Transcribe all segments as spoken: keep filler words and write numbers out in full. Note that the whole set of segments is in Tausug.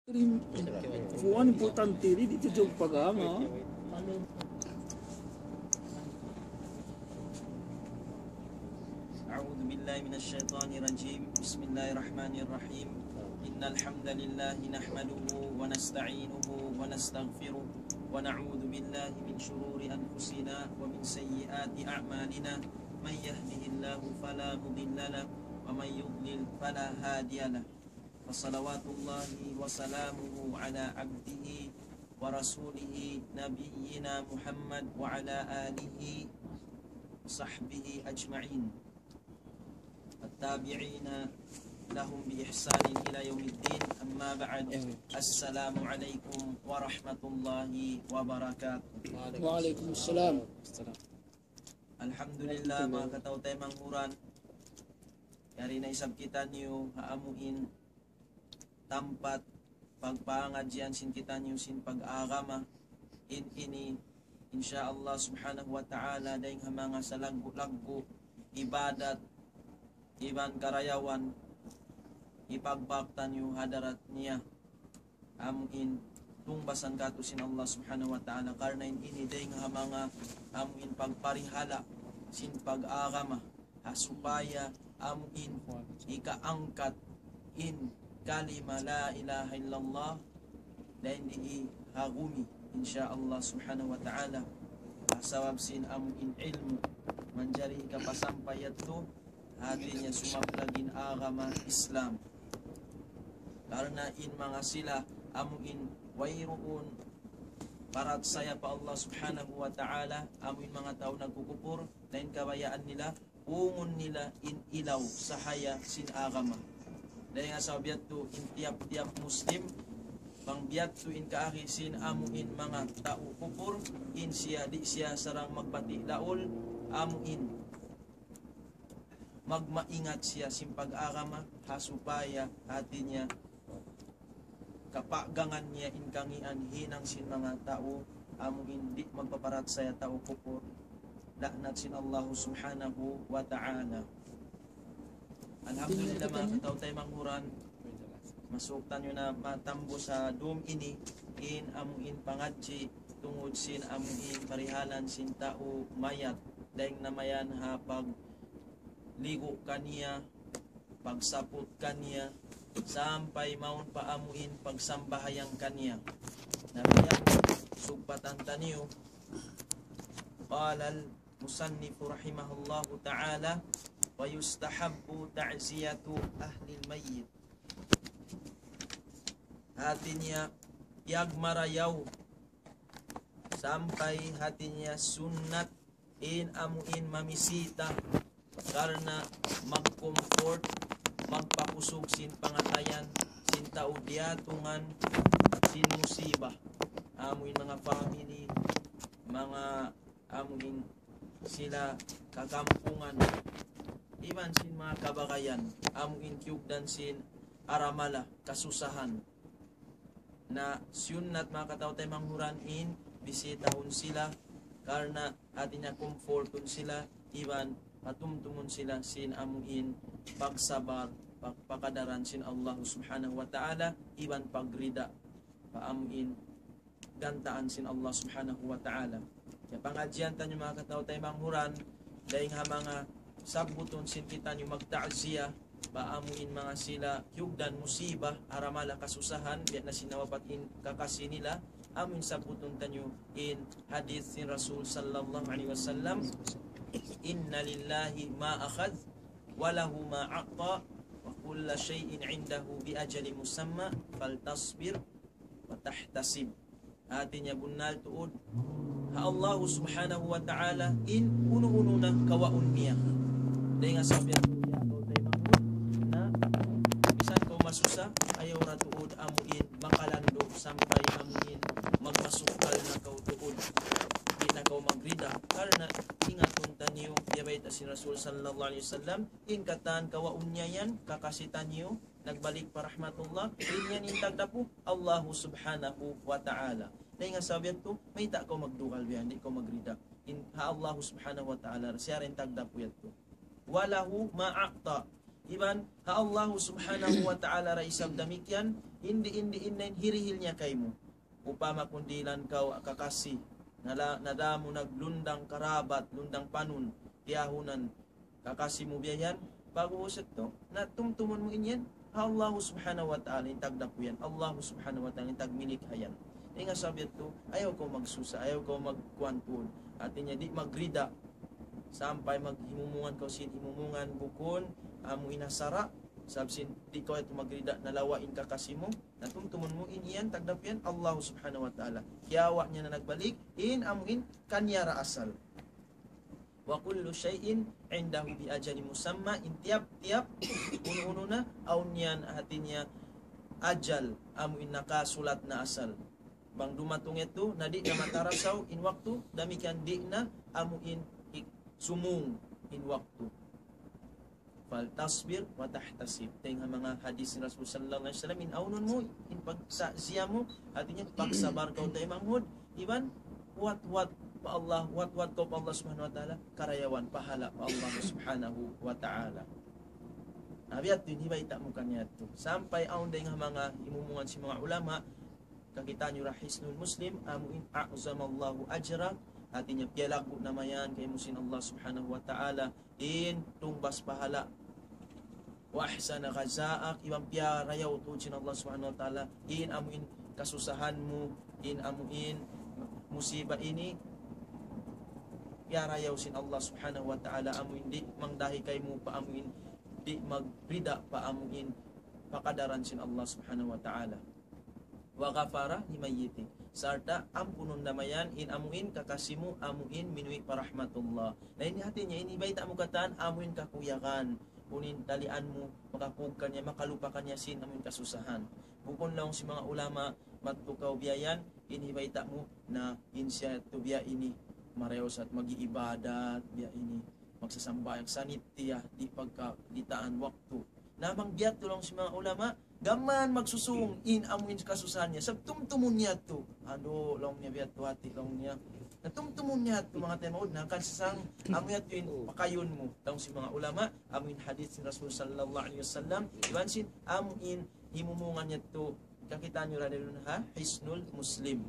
Kuwan importante di' tujuh pagama. أعوذ بالله من الشيطان الرجيم. بسم الله الرحمن الرحيم. إن الحمد لله نحمده ونستعينه ونستغفره ونعوذ بالله من شرور أنفسنا ومن سيئات أعمالنا. من يهده الله فلا مضل له ومن يضلل فلا هادي له. فصلوات الله وسلامه على عبده ورسوله نبينا محمد وعلى آله وصحبه أجمعين. التابعين لهم بإحسان إلى يوم الدين. أما بعد. السلام عليكم ورحمة الله وبركاته. وعليكم السلام. Alhamdulillah, manga kataw-taymanghuran. Yari na isab kitaniyu ha amuin tampat pagpangadjian sin kitaniyu sin pag-agama. In ini, insya Allah subhanahu wa ta'ala, dayng ha manga salaggu'-laggu' ibadat iban karayawan, ipagbak taniyu ha hadarat niya. Amuin tungbasan katu' sin Allah subhanahu wa ta'ala, karna' in ini dayng ha manga amuin pagparihala' sin pag-agama, ha supaya amuin ikaangkat in kalima la ilaha illallah, dayn di ha gumi, insya Allah subhanahu wa ta'ala. Ha sabab sin amuin ilmu' manjari ikapasampay yadtu, hati niya sumaplag in agama Islam. Karna' in manga sila amuin wayruun parachaya pa Allah subhanahu wa ta'ala, amuin manga tau nagkukupur, na in kabayaan nila, pungun nila in ilaw sahaya sin agama. Dayn ha sabab yadtu in tiyap-tiyap Muslim, bang biya' yadtu in kaagi sin amuin manga tau kupur, in siya di' siya sarang magbati' laul, amuin magmaingat siya sin pag-agama, ha supaya hati niya kapagangan niya in kangīan hinang sin manga tau amuin di' magpaparachaya, tau kupur, laknat sin Allah subhanahu wa ta'ala. Alhamdulillah, manga kataw-taymanghuran, masuuk taniyu na matambus ha dum ini in amuin pangadji' tungud sin amuin parihalan sin tau mayat, dayng na mayan ha pagligu' kaniya, pagsaput kaniya, sampay mawn pa amuin pagsambahayang kaniya. Na biya' sugpatan taniyu, قال المصنف رحمه الله تعالى: ويستحب تعزية أهل الميت. Hati niya, piyagmarayaw sampay hati niya sunnat in amuin mamisita karna' mag-comfort, magpakusug sin pangatayan sin tau diyatungan sin musiba. Amuin manga family, manga amuin sila kakampungan, iban sin manga kabagayan, amuin kiyugdan sin aramala, kasusahan. Na sunnat, manga kataw-taymanghuran, in bisitahun sila, karna' hati niya comfortun sila, iban patumtumun sila sin amuin pagsabar, pag-, pagkadaran sin Allah subhanahu wa ta'ala, iban pagrida pa amuin gantaan sin Allah subhanahu wa ta'ala. Kaya pangadjian taniyu, manga kataw-taymanghuran, dayng ha manga sabbutun sin kitaniyu magta'ziya, pa amuin manga sila kiyugdan musiba, aramala, kasusahan, biya' na sin nawapat in kakasi nila, amuin sabbutun taniyu in hadith sin Rasul sallallahu alayhi wasallam, إن لله ما أخذ وله ما أعطى وكل شيء عنده بأجل مسمى فلتصبر وتحتسب. Hati niya bunnal tuud ha Allah subhanahu wa ta'ala in unu-unu na kawaun niya. Dayng ha sabab yadtu, ya kataw-taymanghuran, na misan kaw masusa, ayaw ra tuud amuin makalandu' sampay amuin magmasukkal na kaw tuud. Di' na kaw magrida. Karna' ingatun taniyu, biya' bayta' sin Rasul sallallahu alayhi wasallam, in katan kawaun niya yan, kakasi taniyu, nagbalik pa rahmatullah, in yan in tagdapu, Allahu subhanahu wa ta'ala. Dayng ha sabab yadtu, mayta' kaw magdugal biya' yan, di' kaw magrida. In, ha Allahu subhanahu wa ta'ala, siya ra in tagdapu yadtu. وله ما أعطى. Iban, ha Allahu subhanahu wa ta'ala ra isab damikkiyan, Indi-indi in hirihil niya kaymu. Upama kundilan kaw kakasi, nala-, nadamu naglundang karabat, lundang panun, tiyahunan, kakasi mu biya' yan, pag-ubus yadtu, na tumtumun mu in yan, ha Allahu Subhanahu wa Ta'ala in tagdapu yan, Allahu Subhanahu wa Ta'ala in tagmilik ha yan. Dayn ha sabab yadtu, ayaw kaw magsusa, ayaw kaw magkuwan tuud. Hati niya di' magrida, sampay maghimumungan kaw sin himumungan bukun amu in ha sara', sabab sin di' kaw yadtu magrida nalawa' in kakasi mu, na tumtumun mu in yan, tagdapu yan, Allahu Subhanahu wa Ta'ala. Kiyawa' niya na nagbalik, in amu in kaniya ra asal. وكل شيء عنده بأجل مسمى, in tiyap-tiyap unu-unu na, awn yan hati niya ajal, amu in nakasulat na asal. Bang dumatung yadtu, na di' na matarasaw in waktu, damikkiyan di' na amu in ik-, sumung in waktu. فلتصبر وتحتسب. Dayn ha manga hadith ni Rasul sallallahu alayhi wasallam, in awnun mu, in pagta'ziya mu, hati niya pagsabar kaw taymanghud, iban huwat-huwat pa Allah, huwat-huwat kaw pa Allah Subhanahu wa Ta'ala, karayawan, pahala pa Allah Subhanahu wa Ta'ala. Na biya' yadtu in hibayta' mu kaniya yadtu. Sampay awn dayn ha manga himumungan sin manga ulama, kakitaan niyu ra Hisnul Muslim, amu in أعظم الله أجرك, hati niya piyalaggu' na mayan kaymu sin Allah Subhanahu wa Ta'ala, in tungbas pahala. وأحسن غذاءك, iban piyarayaw tuud sin Allah Subhanahu wa Ta'ala, in amu in kasusahan mu, in amu in musiba ini, piyarayaw sin Allah Subhanahu wa Ta'ala, amu in di' mangdahi kaymu pa amu in di' magrida pa amu in pakadaran sin Allah Subhanahu wa Ta'ala. وغفر لميتك. Sarta' ampunun na mayan in amu in kakasi mu, amu in minuwi' pa rahmatullah. Na ini hati niya, ini bayta' mu katan, amu in kakuyagan. Unu in talian mu, makakug kaniya, makalupa kaniya sin amu in kasusahan. Bukun laung sin manga ulama, madtu kaw biya' yan, ini bayta' mu, na in siya tu biya' ini, marayaw sa mag-iibadat, biya' ini, magsasambahayang sa nittiya, di' pagkakitaan waktu. Na bang biya' tu laung sin manga ulama, gam mayan magsusung in amu in kasusahan niya. Sabab tumtumun niya tu. Adu, laung niya biya' tu hati, laung niya. Na tumtumun niya tu manga taymanghud, na kan sasang amu yadtu in pakayun mu. Laung sin manga ulama, amu in hadith sin Rasul sallallahu alayhi wasallam, iban sin amu in himumungan niya tu, kakitaan niyu ra duun ha Hisnul Muslim.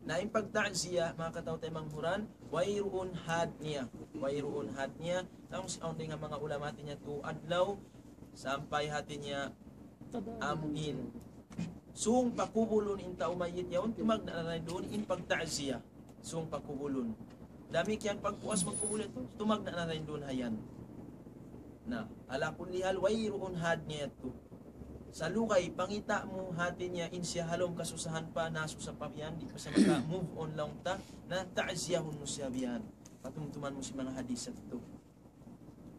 Na in pagta'ziya, manga kataw-taymanghuran, wayruun had niya. Wayruun had niya. Laung sin awn dayn ha manga ulama hati niya tu adlaw, sampay hati niya amu in sung pakubulun in tau mayyit yaun, tumagna' na dayn duun in pagta'ziya. Sung pakubulun. Damikkiyan pagpuas magkubul yadtu, tumagna' na dayn duun ha yan. Na, ala kulli hal, wayruun had niya yadtu. Sa' lugay, pangita' mu hati niya in siya ha lawm kasusahan pa, nasusa pa biya' yan, di' pa siya maka-move on laung ta, na ta'ziyahun mu siya biya' yan. Patumtuman mu sin manga hadith yadtu.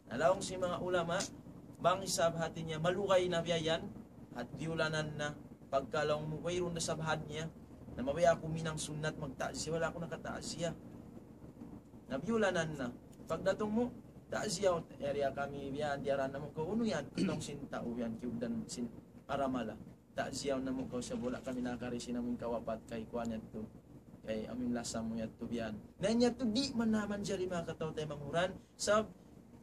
Na laung sin manga ulama, bang isab hati niya malugay na biya' yan, hat biyulanan na, pagka laung mu, wayruun da isab had niya, na mabaya' aku huminang sunnat magta'ziya, wala' aku nakata'ziya. Na biyulanan na. Pagdatung mu, ta'ziya, yari kami biya' yan, diyarā namu' kaw, unu yan, laung sin tau yan, kiyugdan sin aramala. Ta'ziya namu' kaw sa' wala' kami nakari sin amu in kawapat kay kuwan yadtu. Kay amu in lasa mu yadtu biya' yan. Na in yadtu di' man na manjari manga kataw-taymanghuran. Sabab,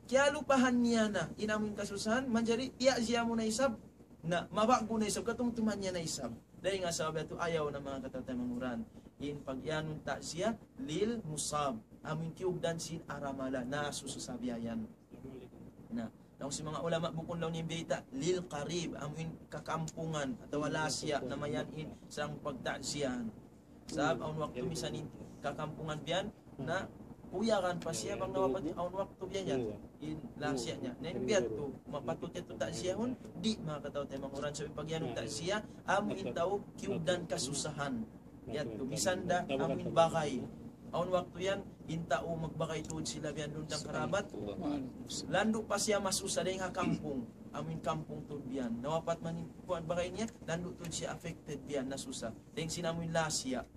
kiyalupahan niya na in amu in kasusahan, manjari ta'ziya mu na isab. Na, mabaggu na isab, katumtuman niya na isab. Dayn ha sabab yadtu ayaw na manga kataw-taymanghuran. In pag-iyanun ta'ziya, lil musab. Amu in kiyugdan sin aramala, nasusa sa' biya' yan. Na, laung sin manga ulama bukun laung niya in bayta', lil qarib, amu in kakampungan, atawa lasiya, na mayan in sarang pagta'ziyahan. Sabab awn waktu misan in kakampungan biya' yan, na kuyagan pa siya bang nawapat, awn waktu biya' yan, in lasiya niya. Na in biya' yadtu, mapatut yadtu ta'ziyahun, di' manga kataw-taymanghuran, sabab in pag-iyanun ta'ziya, amu in tau kiyugdan kasusahan. Yadtu, misan da amu in bagay. Awn waktu yan, in tau magbagay tuud sila biya' yan duun tang karabat. Landu' pa siya masusa dayn ha kampung. Amu in kampung tuud biya' yan. Nawapat man in kuwan bagay niya, landu' tuud siya affected biya' yan, nasusa. Dayn sin amu in lasiya.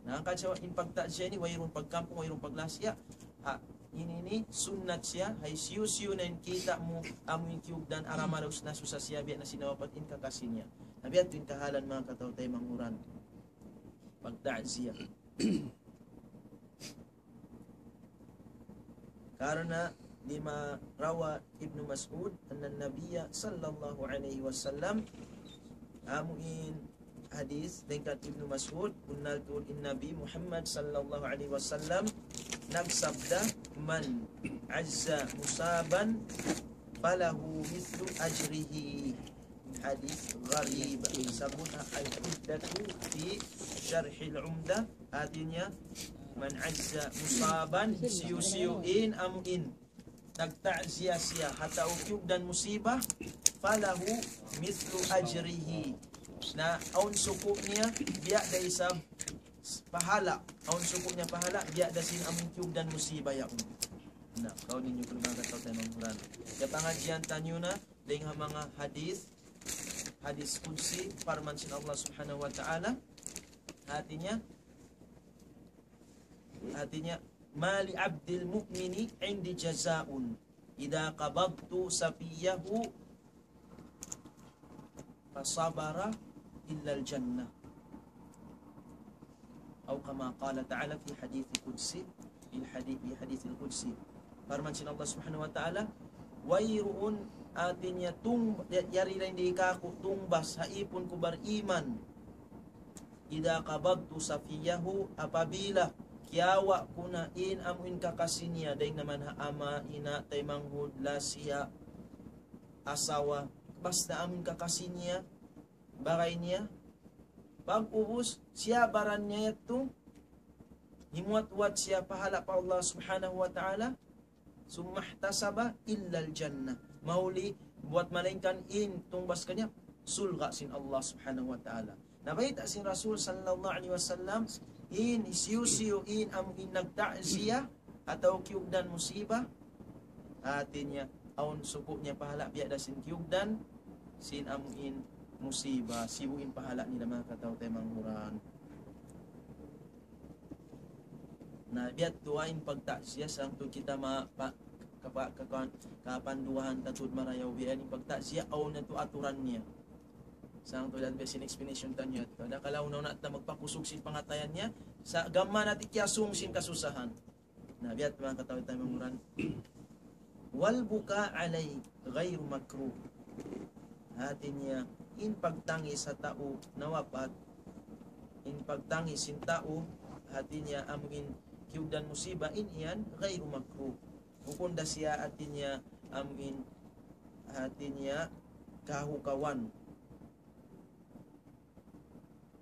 Na, hangkan sa' in pagta'ziya ini, wayruun pagkampung, wayruun paglasiya. Ha, ini ini, sunnat siya, ha hisiyu-siyu na in kita' mu, amu in kiyugdan, aramala, nasusa siya, biya' na sin nawapat in kakasi niya. Na biya' yadtu in kahalan manga kataw-taymanghuran. Pagta'ziya. Karna' lima rawa Ibnu Mas'ud, أن النبي صلى الله عليه وسلم Amu in hadith dayn kan Ibnu Mas'ud, bunnal tuud in Nabi Muhammad sallallahu alayhi wasallam nagsabda, "Man azza musaban falahu mithlu ajrihi." Hadith gharib. Sabut Al-Uddatu fi Sharhil Umda, hatiniya, "Man azza musaban," hisiyu-siyu in amu in nagta'ziya siya ha tau kiyugdan musiba, "falahu mithlu ajrihi." Na awn suku' niya biya' da isab pahala', awn suku' niya pahala' biya' da sin amu in kiyugdan musiba yaun. Na, kaun niyu kunu' manga kataw-taymanghuran. Ya, pangadjian taniyu na dayn ha manga hadith, hadith qudsi, parman sin Allah Subhanahu wa Ta'ala. Hatiniya, hatiniya, "Ma li abdil mu'mini indi jazaun, idha qabadtu safiyahu fasabara, illa al-jannah." Aw kama qala ta'ala fi hadith qudsi, fil hadith, fi hadith al-qudsi. Parman sin Allah Subhanahu wa Ta'ala, "Wayruun," hatiniya, tung-, ya-, "yari dayn di kaku' tungbas ha ipun ku bariman. Idha qabadtu safiyahu," apabila kiyawa' ku na in amu in kakasi niya, dayn ha manga ama', ina', taymanghud, lasiya, asawa, basta amu in kakasi niya, bagay niya. Pag'ubus, siyabaran niya yadtu, himuwat-wat siya pahala' pa Allah Subhanahu wa Ta'ala, "Thumma ihtasaba illa al-jannah." Mahuli, buwat malaingkan in tungbas kaniya, surga' sin Allah Subhanahu wa Ta'ala. Na bayta' sin Rasul sallallahu alayhi wasallam, in hisiyu-siyu in amu in nagta'ziya ha tau kiyugdan musiba, hatiniya, awn suku' niya pahala' biya' da sin kiyugdan sin amu in musiba, sibu' in pahala' nila, manga kataw-taymanghuran. Na, biya' tuud in pagta'ziya, sarang tuud kita ma-, pa-, kapa-, kapa-, kapanduwahan ta tuud marayaw, biya' in pagta'ziya, awn na tuud aturan niya. Sarang tuud biya' sin explanation taniyu yadtu. Ada kala' unu na ta magpakusug sin pangatayan niya, sa' gam mayan natu' kiyasung sin kasusahan. Na, biya' tuud, manga kataw-taymanghuran. "Wal buka alayhi ghayru makruh." Hatiniya, in pagtangis ha tau nawapat, in pagtangis sin tau, hatiniya, amu in kiyugdan musiba, in yan ghayru makruh. Bukun da siya, hatiniya, amu in, hatiniya, kahukawan.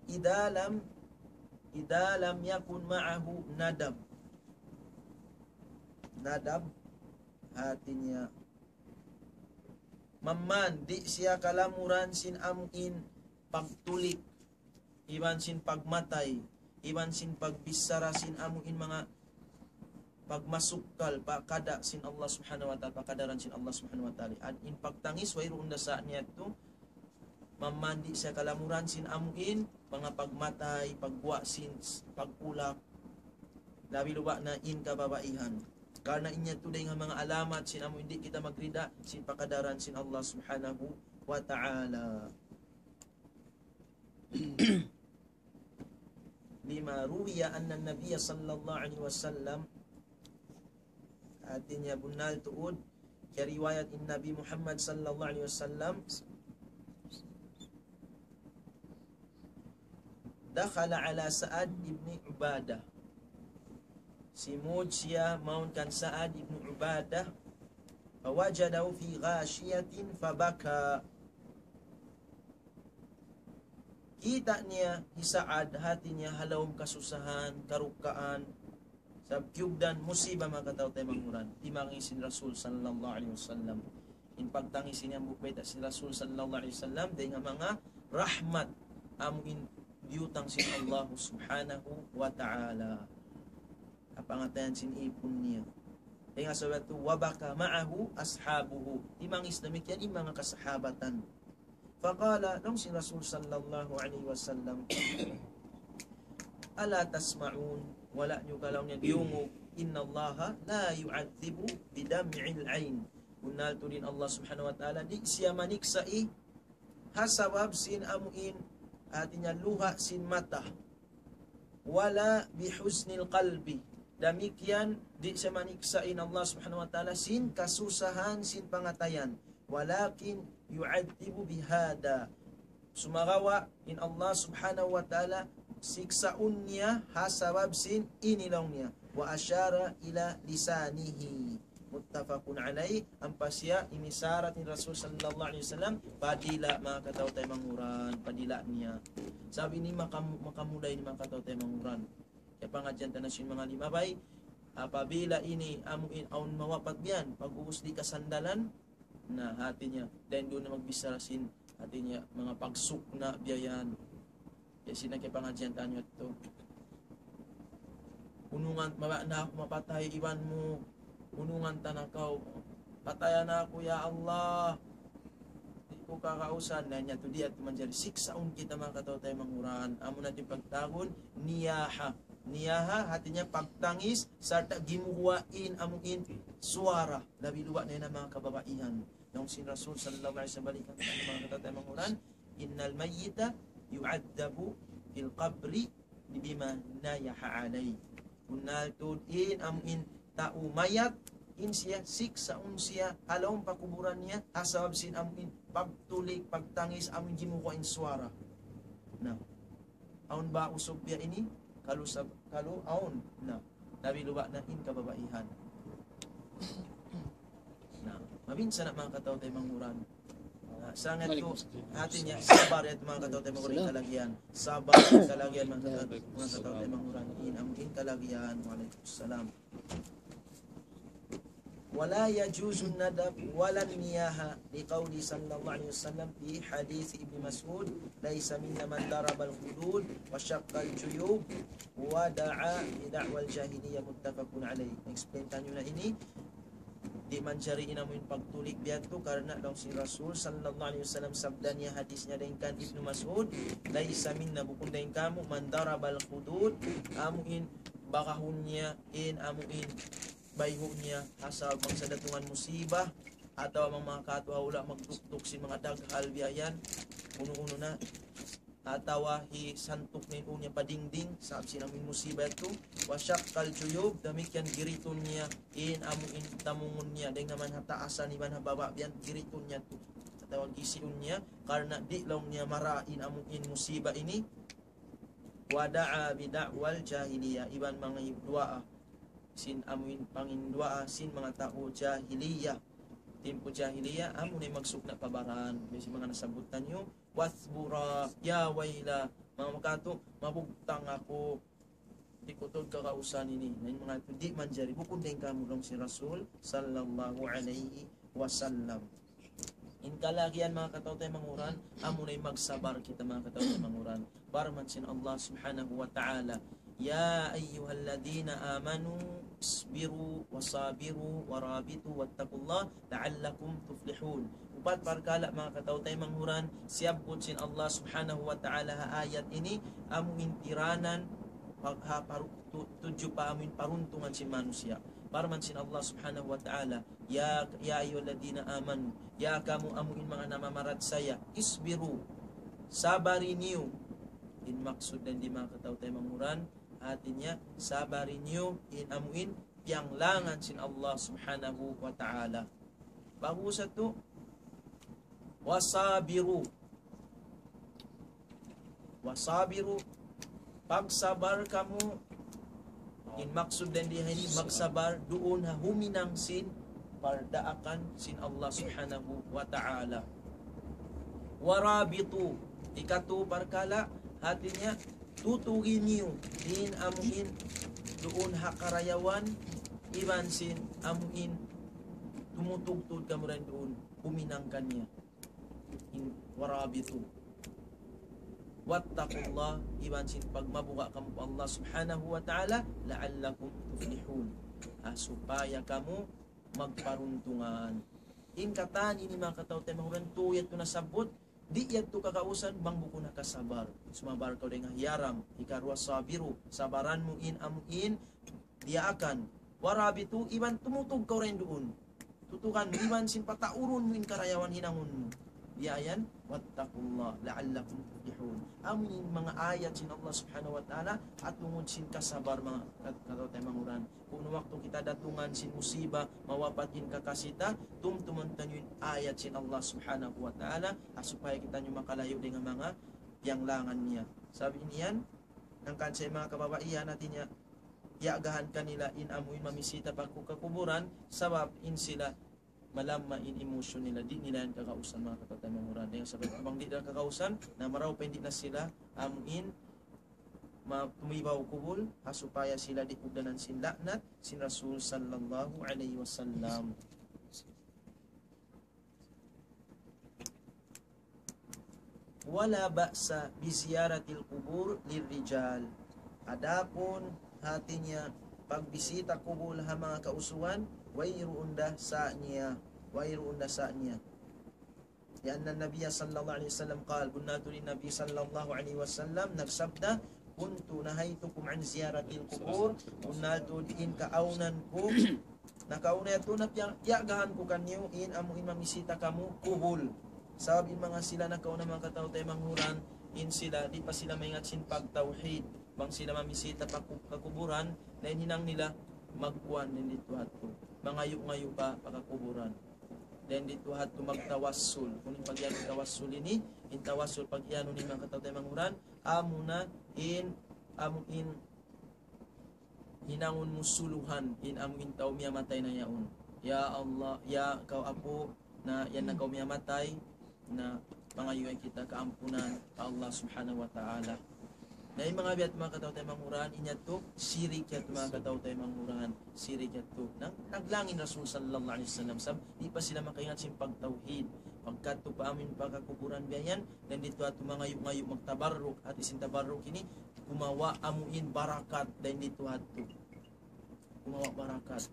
"Idha lam, idha lam yakun ma'ahu nadab." Nadab, hatiniya, mamman, di' siya kalamuran sin amu in pagtulik, iban sin pagmatay, iban sin pagbichara sin amu in manga pagmasukkal pa kada' sin Allah Subhanahu wa Ta'ala, pa kadaran sin Allah Subhanahu wa Ta'ala. At in pagtangis, wayruun da sa niya yadtu, mamman di' siya kalamuran sin amu in manga pagmatay, pagguwa' sin, pagkulak, labi-labi na in kababaihan. Karna' in yadtu dayn ha manga alamat sin amu in di' kita magrida sin pa kadaran sin Allah Subhanahu wa Ta'ala. Lima ruwiya anna Nabiya sallallahu alayhi wasallam, hatiniya, bunnal tuud, kiyariwayat in Nabi Muhammad sallallahu alayhi wasallam, dakhala ala Sa'ad ibn Ubadah. Simud siya mawn kan Sa'ad ibn Ubadah, fawajadahu fi ghashiyatin fabaka. Kita' niya hi Sa'ad, hatiniya, ha lawm kasusahan, karukaan, sabab kiyugdan musiba, manga kataw-taymanghuran, timangis in Rasul sallallahu alayhi wasallam. In pagtangis ini hambuuk bayta' sin Rasul sallallahu alayhi wasallam, dayn ha manga rahmat amu in biyutang sin Allah Subhanahu wa Ta'ala. Ha pangatayan sin ipun niya. Dayn ha sabab yadtu, "Wa baka ma'ahu ashabuhu." Timangis damikkiyan in manga kasahabatan. Faqala, laung sin Rasul sallallahu alayhi wasallam, "Ala tasma'un?" Wala' niyu ka, laung niya, diyungug, "Innallaha la yu'adhibu bidam'il ayn." Bunnal tuud in Allah Subhanahu wa Ta'ala, di' siya maniksa' ha sabab sin amu in, hatiniya, luha' sin mata. Wala bihuznil qalbi. Damikkiyan, di' siya maniksa' in Allah Subhanahu wa Ta'ala sin kasusahan sin pangatayan. Walakin yu'adhibu bihadha. Sumagawa' in Allah subhanahu wa ta'ala siksaun niya ha sabab sin ini laung niya. وأشار إلى لسانه. متفق عليه. Ampa siya in isharat ni Rasul sallallahu alayhi wasallam pa dila', manga kataw-taymanghuran, pa dila' niya. Sabab ini makam-, makamula ini, manga kataw-taymanghuran. Kaya pangadjian ta na sin manga limabay, apabila ini amu in awn mawapat biyan, pag'ubus di' kasandalan, na hati niya, dayn duun na magbichara sin, hati niya, manga pagsukna' biya' yan. Biya' sin na kaya pangadjian taniyu yadtu. Hunungan, mabaya' na aku mapatay iban mu, hunungan ta na kaw, patayan na aku, ya Allah. Di' ku kakausan, na niya tu di' yadtu manjari siksaun kita, manga kataw-taymanghuran. Amu na in pagtawagun niyaha. Niyaha, hati niya pagtangis, sarta' gimuwa' in amu in suwara. Labi luba' na yan manga kababaihan. Laung sin Rasul sallallahu alayhi wasallam, balikan ta, manga kataw-taymanghuran, إن الميت يعذب في القبر بما نيح عليه. Bunnal tuud in amu in tau mayat, in siya siksaun siya ha lawm pakuburan niya, ha sabab sin amu in pagtulik, pagtangis, amu in gimuwa' in suwara. Na, awn ba usug biya' ini? Kalu sab-, kalu awn. Na, labi luba' na in kababaihan. Na, mabinsa na, manga kataw-taymanghuran. Na, sangat tu, hati niya, sabar yadtu, manga kataw-taymanghuran, in kalagihan. Sabar, in kalagihan, manga kataw-, manga kataw-taymanghuran. In, amu in kalagihan. Wa alaykum salam. ولا يجوز الندب ولا النياحة لقوله صلى الله عليه وسلم في حديث ابن مسعود: ليس منا من ضرب الخدود وشق الجيوب ودعا بدعوى الجاهلية. متفق عليه. Explain taniyu na ini. Di' manjari in amu in pagtulik biya' yadtu karna' laung sin Rasul sallallahu alayhi wasallam, sabda niya, hadis niya dayn kan Ibnu Mas'ud, ليس منا, bukun dayn kāmu', من ضرب الخدود, amu in bakahun niya, in amu in bayhu' niya, ha sabab bang sa datungan musiba, atawa bang manga katu' hula' magtuktuk sin manga daghal biya' yan, unu-unu na, atawa hisantuk niya in ū niya pa dingding, sabab sin amu in musiba yadtu. وشق الجيوب, damikkiyan giritun niya in amu in tamungun niya, dayn ha man ha taasan iban ha baba' biya' yan, giritun niya tu, atawa gisiun niya, karna' di' laung niya mara in amu in musiba ini. ودعا بدعوى الجاهلية, iban manga duwaa sin amu in panginduwaa sin manga tau jahiliya. Timpu jahiliya, amu na in magsukna' pa baran. Biya' sin manga nasabbut taniyu, واثبورا, يا ويلا, manga katu', mabugtang aku. Di' ku tuud kakausan ini. Na in manga yadtu di' manjari, bukun dayn kāmu', laung sin Rasul sallallahu alayhi wasallam. In kalagihan, manga kataw-taymanghuran, amu na in magsabar kita, manga kataw-taymanghuran. Parman sin Allah subhanahu wa ta'ala, يا أيها الذين آمنوا اصبروا وصابروا ورابطوا واتقوا الله لعلكم تفلحون. Upat parkala', manga kataw-taymanghuran, siyabbut sin Allah subhanahu wa ta'ala ha ayat ini, amu in tiranan, pa-, ha, paru-, tu-, tudju pa amu in paruntungan sin manusiya'. Parman sin Allah subhanahu wa ta'ala, يا، يا أيها الذين آمنوا, ya kamu amu in manga namamarachaya, اصبروا, sabari niyu. In maksud dayn di, manga kataw-taymanghuran, hati niya, sabari niyu in amu in piyanglangan sin Allah subhanahu wa ta'ala. Bagus yadtu, وصابروا. وصابروا, pagsabar kamu. In maksud dayn di ha ini, magsabar duun ha huminang sin pardaakan sin Allah subhanahu wa ta'ala. ورابطوا, ikatu parkala', hati niya, tutugi niyu in amu in duun ha karayawan, iban sin amu in tumutug tuud kamu dayn duun, huminang kaniya. In ورابطوا. واتقوا الله, iban sin pagmabuga' kamu pa Allah subhanahu wa ta'ala, لعلكم تفلحون. Ah, supaya kamu magparuntungan. In katan ini, manga kataw-taymanghuran, tū yadtu nasabbut, di' yadtu kakausan bang bukun ha kasabar. Sumabar kaw dayn ha hiyaram. Ikaruwa, صابروا, sabaran mu in amu in diyaakan. ورابطوا, iban tumutug kaw dayn duun. Tutugan mu iban sin pataurun mu in karayawan hinangun mu. Biya' yan, واتقوا الله لعلكم تفلحون. Amu in manga ayat sin Allah Subhanahu wa Ta'ala, ha tungud sin kasabar, manga kat-, kataw-taymanghuran. Kunu' waktu kita datungan sin musiba, mawapat in kakasi ta, tumtumun taniyu in ayat sin Allah Subhanahu wa Ta'ala, ha supaya kitaniyu makalayu' dayn ha manga piyanglangan niya. Sabab ini yan, hangkan sa manga kababaihan, hati niya, iyagahan kanila in amu in mamisita pa ku-, kakuburan, sabab in sila malamma in emotion nila, di' nila yan kagausan, manga kataw-taymanghuran. Dayn ha sabab bang di' nila kagausan, na marayaw pa in di' na sila amu in ma-, tumibaw kubul, ha supaya sila di' kugdanan sin laknat sin Rasul sallallahu alayhi wasallam. ولا بأس بزيارة القبور للرجال. Adapun hati niya pagbisita kubul ha manga kausugan, wayruun da sa niya, wayruun da sa niya. لأن النبي صلى الله عليه وسلم قال, bunnal tuud in Nabi sallallahu alayhi wasallam nagsabda, كنت نهيتكم عن زيارة القبور, bunnal tuud in kaawnan ku, nakauna yadtu na piya-, piyagahan ku kaniyu in amu in mamisita kamu kubul. Sabab in manga sila nakauna, manga kataw-taymanghuran, in sila, di' pa sila maingat sin pagtawhid. Bang sila mamisita pa ku-, kakuburan, na in hinang nila, magkuan dayn didtu hadtu. Mangayu'-ngayu' pa, pa kakuburan. Dayn didtu hadtu magtawassul. Kunu' in pag-iyanun tawassul ini, in tawassul pag-iyanun ini, manga kataw-taymanghuran, amuna in, amu in hinangun mu suluhan in amu in tau miyamatay na yaun. Ya Allah, ya kaw apu', na yan na kaw miyamatay, na mangayu' kita kaampunan pa Allah Subhanahu wa Ta'ala. Na in manga biya' yadtu, manga kataw-taymanghuran, in yadtu, sirik yadtu, manga kataw-taymanghuran, sirik yadtu. Nag-, naglang in Rasul sallallahu alayhi wasallam, sabab di' pa sila makaingat sin pagtawhid. Pagkadtu pa amu in pagkakuburan biya' yan, dayn didtu hadtu mangayu'-ngayu' magtabarruk, hati sin tabarruk ini, kumawa' amu in barakat dayn didtu hadtu. Kumawa' barakat.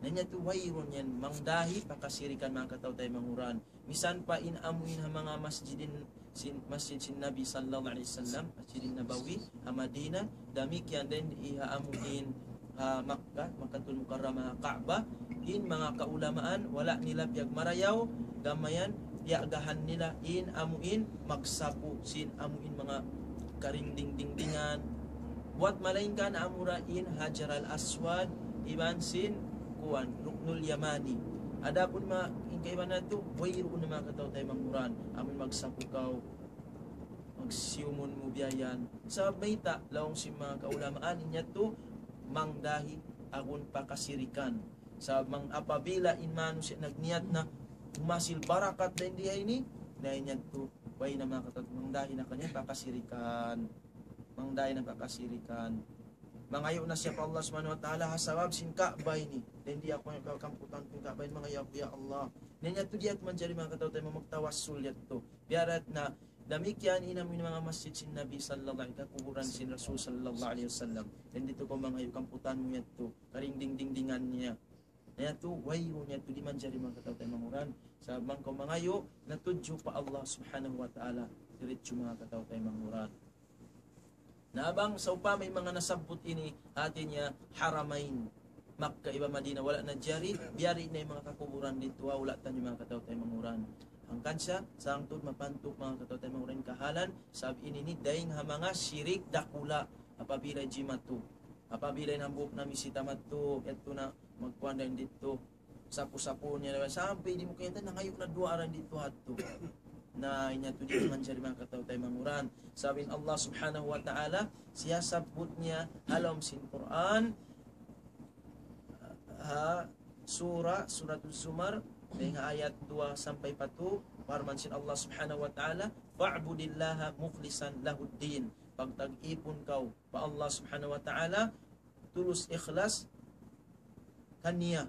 Na in yadtu wayruun yan, mangdahi pa kasirikan, manga kataw-taymanghuran. Misan pa in amu in ha manga masjidin sin, masjid sin Nabi sallallahu alayhi wasallam, Masjidin Nabawi, ha Madinah, damikkiyan dayn di ha amu in ha Makkah, Makkatul Mukarramah, Ka'bah, in manga kaulamaan, wala' nila piyagmarayaw, gam mayan, piyagahan nila in amu in magsapu sin amu in manga karingdingdingdingan. Buwat malaingkan amura in Hajar al-Aswad, iban sin kuwan, Ruknul Yamani. Adapun ma-, in kaibanan yadtu, wayruun na, manga kataw-taymanghuran, amu in magsapu kaw, magsiyumun mu biya' yan. Sabab mayta', laung sin manga kaulamaan, in yadtu mangdahi agun pa kasirikan. Sabab bang apabila in manusiya' nagniyat na humasil barakat dayn di ha ini, na in yadtu, way na, manga kataw-, mangdahi na kaniya pa kasirikan. Mangdahi na pa kasirikan. Mangayu' na siya pa Allah Subhanahu wa Ta'ala, ha sabab sin Ka'bah ini. Dayn di aku, manga kaamputan ku in Ka'bah ini, mangayu' aku, ya Allah. Na in yadtu di' yadtu manjari, manga kataw-taymanghuran, magtawassul yadtu. Biya' da na, damikkiyan in amu in manga masjid sin Nabi sallallahu alayhi, kakuburan sin Rasul sallallahu alayhi wasallam. Dayn didtu kaw mangayu' kaamputan mu yadtu, karingdingdingdingan niya. Na yadtu, wayruun yadtu, di' manjari, manga kataw-taymanghuran. Sabab bang kaw mangayu', na tudju pa Allah Subhanahu wa Ta'ala, diritsu, manga kataw-taymanghuran. Na bang sawpama in manga nasabbut ini, hati niya Haramain, Makkah iban Madinah, wala' na jari, biyari na in manga kakuburan didtu, ha hula' taniyu, manga kataw-taymanghuran. Hangkan sa, sa hangtud mapantuk, manga kataw-taymanghuran, kahalan, sabab ini ini dayn ha manga sirik dakula', apabila jimatu, apabila in hambuuk namisita madtu, yadtu na magkuan dayn didtu, sapu-sapu niya na, sampay di' mu kayatan, nangayu' na duwaa dayn didtu hadtu. Na, in yadtu di' manjari, manga kataw-taymanghuran. Sabab in Allah Subhanahu wa Ta'ala, siyasabbut niya ha lawm sin Qur'an, ha Surah, Suratul Zumar, dayn ha ayat duwa sampay pa tū, parman sin Allah Subhanahu wa Ta'ala, فاعبد الله مخلصا له الدين. Pagtag-ipun kaw pa Allah Subhanahu wa Ta'ala, tulus ikhlas kaniya,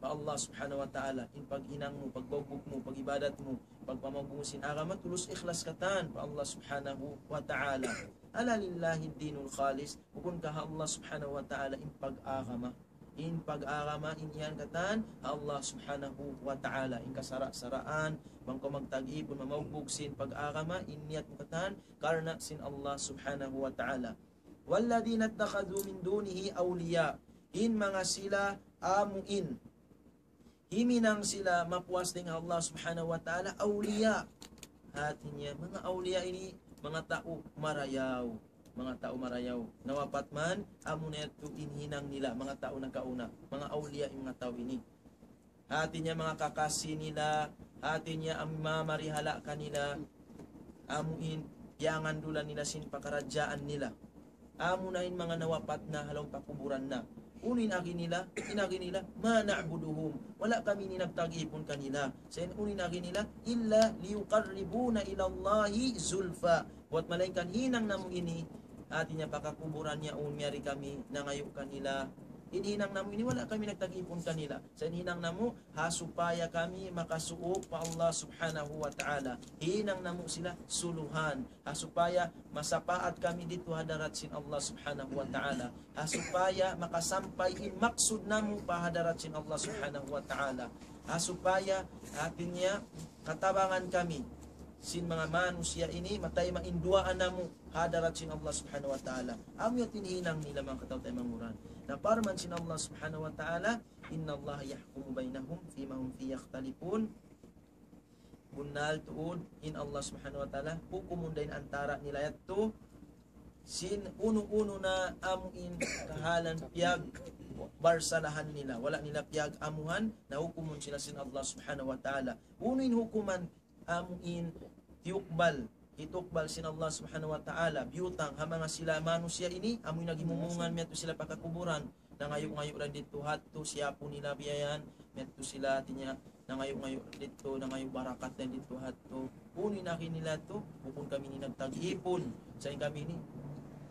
pa Allah Subhanahu wa Ta'ala, in paghinang mu, pagbugbug mu, pag-ibadat mu, pagpamagbu mu sin agama, tulus ikhlas katan pa Allah Subhanahu wa Ta'ala. ألا لله الدين الخالص, bukun ka ha Allah Subhanahu wa Ta'ala in pag-agama. In pag-agama in yan katan ha Allah Subhanahu wa Ta'ala. In kasara'-saraan, bang kaw magtag-ipun, mamaugbug sin pag-agama, in niyat mu katan, karna' sin Allah Subhanahu wa Ta'ala. والذين اتخذوا من دونه أولياء. In manga sila amu in himinang sila mapuas dayn ha Allah Subhanahu wa Ta'ala, awliya. Hati niya, manga awliya ini, manga tau marayaw. Manga tau marayaw. Nawapat man, amuna yadtu in hinang nila, manga tau nakauna, manga awliya in manga tau ini. Hati niya manga kakasi nila, hati niya amu in mamarihala kanila, amu in piyangandulan nila sin pakaradjaan nila. Amuna in manga nawapat na ha lawm pakuburan na. Unu in agi nila, in agi nila, ما نعبدهم. Wala' kami ini nagtag-ipun kanila. Sa' in unu in agi nila, إلا ليقربونا إلى الله زلفى. Buwat malaingkan hinang namu' ini, hati niya pakakuburan niya un miyari kami nangayu' kanila. In hinang namu' ini wala' kami nagtag-ipun kanila. Sa' in hinang namu', ha supaya kami makasuuk pa Allah Subhanahu wa Ta'ala. Hinang namu' sila suluhan. Ha supaya masapaat kami didtu ha hadarat sin Allah Subhanahu wa Ta'ala. Ha supaya makasampay in maksud namu' pa hadarat sin Allah Subhanahu wa Ta'ala. Ha supaya, hati niya, katabangan kami sin manga manusiya' ini, matay ma in duwaa namu' ha hadarat sin Allah Subhanahu wa Ta'ala. Amu yadtu in hinang nila, manga kataw-taymanghuran. Na parman sin Allah Subhanahu wa Ta'ala, إن الله يحكم بينهم فيما هم فيه يختلفون. Bunnal tuud in Allah Subhanahu wa Ta'ala, hukumun da in antara' nila yadtu, sin unu-unu na amu in kahalan piyagbarsalahan nila, wala' nila piyag-amuhan, na hukumun sila sin Allah Subhanahu wa Ta'ala. Unu in hukuman amu in tiyukbal, hitukbal sin Allah Subhanahu wa Ta'ala, biyutang ha manga sila manusiya' ini, amu in naghimumungan miyadtu sila pa kakuburan, nangayu'-ngayu' da didtu hadtu, siyapu nila biya' yan, miyadtu sila, hati niya, nangayu'-ngayu' da didtu, nangayu' barakat da didtu hadtu. Unu in agi nila yadtu, bukun kami ini nagtag-ipun, sa' in kami ini,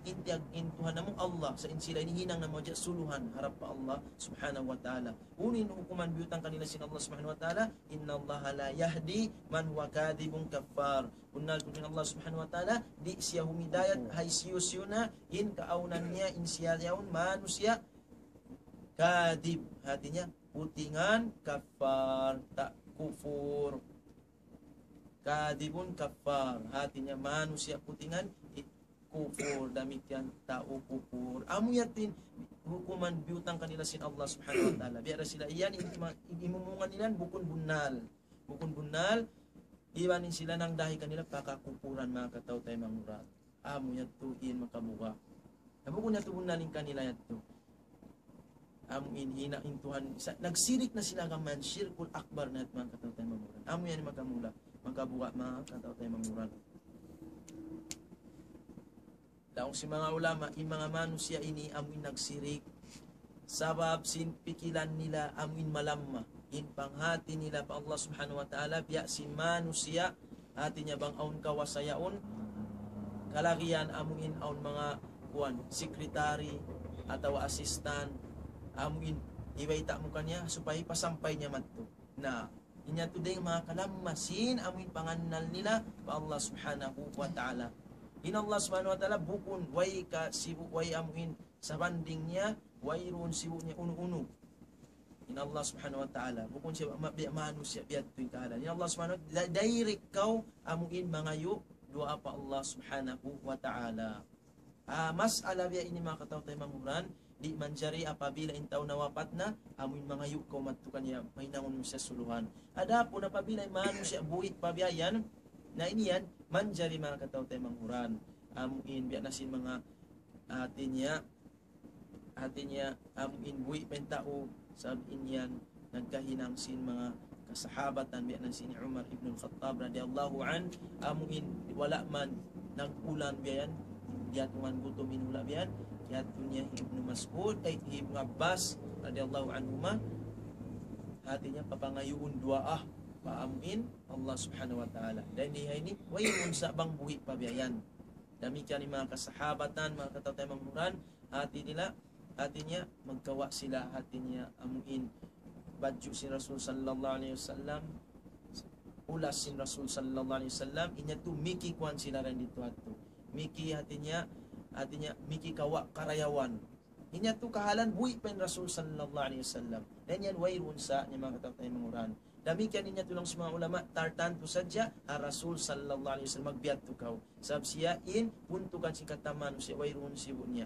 in tiyag-, in Tuhan namu' Allah, sa' in sila ini hinang namu' hadja suluhan harap pa Allah Subhanahu wa Ta'ala. Unu in hukuman biyutang kanila sin Allah Subhanahu wa Ta'ala, إن الله لا يهدي من هو كاذب كفار. Bunnal tuud in Allah Subhanahu wa Ta'ala, di' siya humidayat ha hisiyu-siyu na in kaawnan niya, in siya yaun manusiya' kadhib, hati niya putingan, kaffar, ta-, kufur. Kadhibun kaffar, hati niya manusiya' putingan, i-, kufur, damikkiyan tau kufur. Amu yadtu in hukuman biyutang kanila sin Allah Subhanahu wa Ta'ala. Biya' da sila yan, in ima-, in imumungan nila yan bukun bunnal. Bukun bunnal, iban in sila nangdahi kanila pa kakupuran, manga kataw-taymanghuran. Amu yadtu in makabuga'. Na bukun yadtu bunnal in kanila yadtu. Amu in hina in Tuhan, sa-, nagsirik na sila kaman, shirkul akbar na yadtu, manga kataw-taymanghuran. Amu yan in makamula, makabuga', manga kataw-taymanghuran. Laung sin manga ulama, in manga manusiya' ini amu in nagsirik. Sabab sin pikilan nila amu in malamma. In panghati nila pa Allah Subhanahu wa Ta'ala, biya' sin manusiya', hati niya bang awn kawasa yaun, kalagihan amu in awn manga kuwan, secretary, atawa assistant, amu in hibayta' mu kaniya, supaya hipasampay niya madtu. Na, in yadtu dayn ha manga kalamma sin amu in pangannal nila pa Allah Subhanahu wa Ta'ala. In Allah Subhanahu wa Ta'ala bukun way kasibu', way amu in sabanding niya, wayruun sibu' niya unu-unu. In Allah Subhanahu wa Ta'ala, bukun siya ma-, biya' manusiya' biya' yadtu in kahalan. In Allah Subhanahu wa Ta'ala, direct kaw amu in mangayu' duwaa pa Allah Subhanahu wa Ta'ala. Ah, mas'ala biya' ini, manga kataw-taymanghuran, di' manjari apabila in tau nawapat na, amu in mangayu' kaw madtu kaniya, mahinangun mu siya suluhan. Adapun apabila in manusiya' buhi' pa biya' yan, na ini yan, manjari, manga kataw-taymanghuran. Amu in biya' na sin manga, hati niya, hati niya, amu in buhi' pa in tau, sabab in yan, nagkahinang sin manga kasahabatan, biya' na sin Umar ibn al-Khattab radiyallahu anhu, amu in wala' man nag-ulan biya' yan, diyatungan gutum in hula' biya' yan, kiyadtu niya hi Ibnu Mas'ud, ay, hi Ibnu Abbas radiyallahu anhuma, hati niya papangayuun duwaa pa amu in Allah Subhanahu wa Ta'ala. Dayn di ha ini, wayruun sa' bang buhi' pa biya' yan. Damikkiyan in manga kasahabatan, manga kataw-taymanghuran, hati nila, hati niya, magkawa' sila, hati niya, amu in badju' sin Rasul sallallahu alayhi wasallam, ulas sin Rasul sallallahu alayhi wasallam, in yadtu miki kuwan sila dayn didtu hadtu. Miki, hati niya, hati niya, miki kawa' karayawan. In yadtu kahalan buhi' pa in Rasul sallallahu alayhi wasallam. Dayn yan wayruun sa' niya, manga kataw-taymanghuran. Damikkiyan in yadtu laung sin manga ulama, tartantu sadja ha Rasul sallallahu alayhi wasallam magbiya' yadtu kaw. Sabab siya in puntukan sin katan manusiya', wayruun sibu' niya.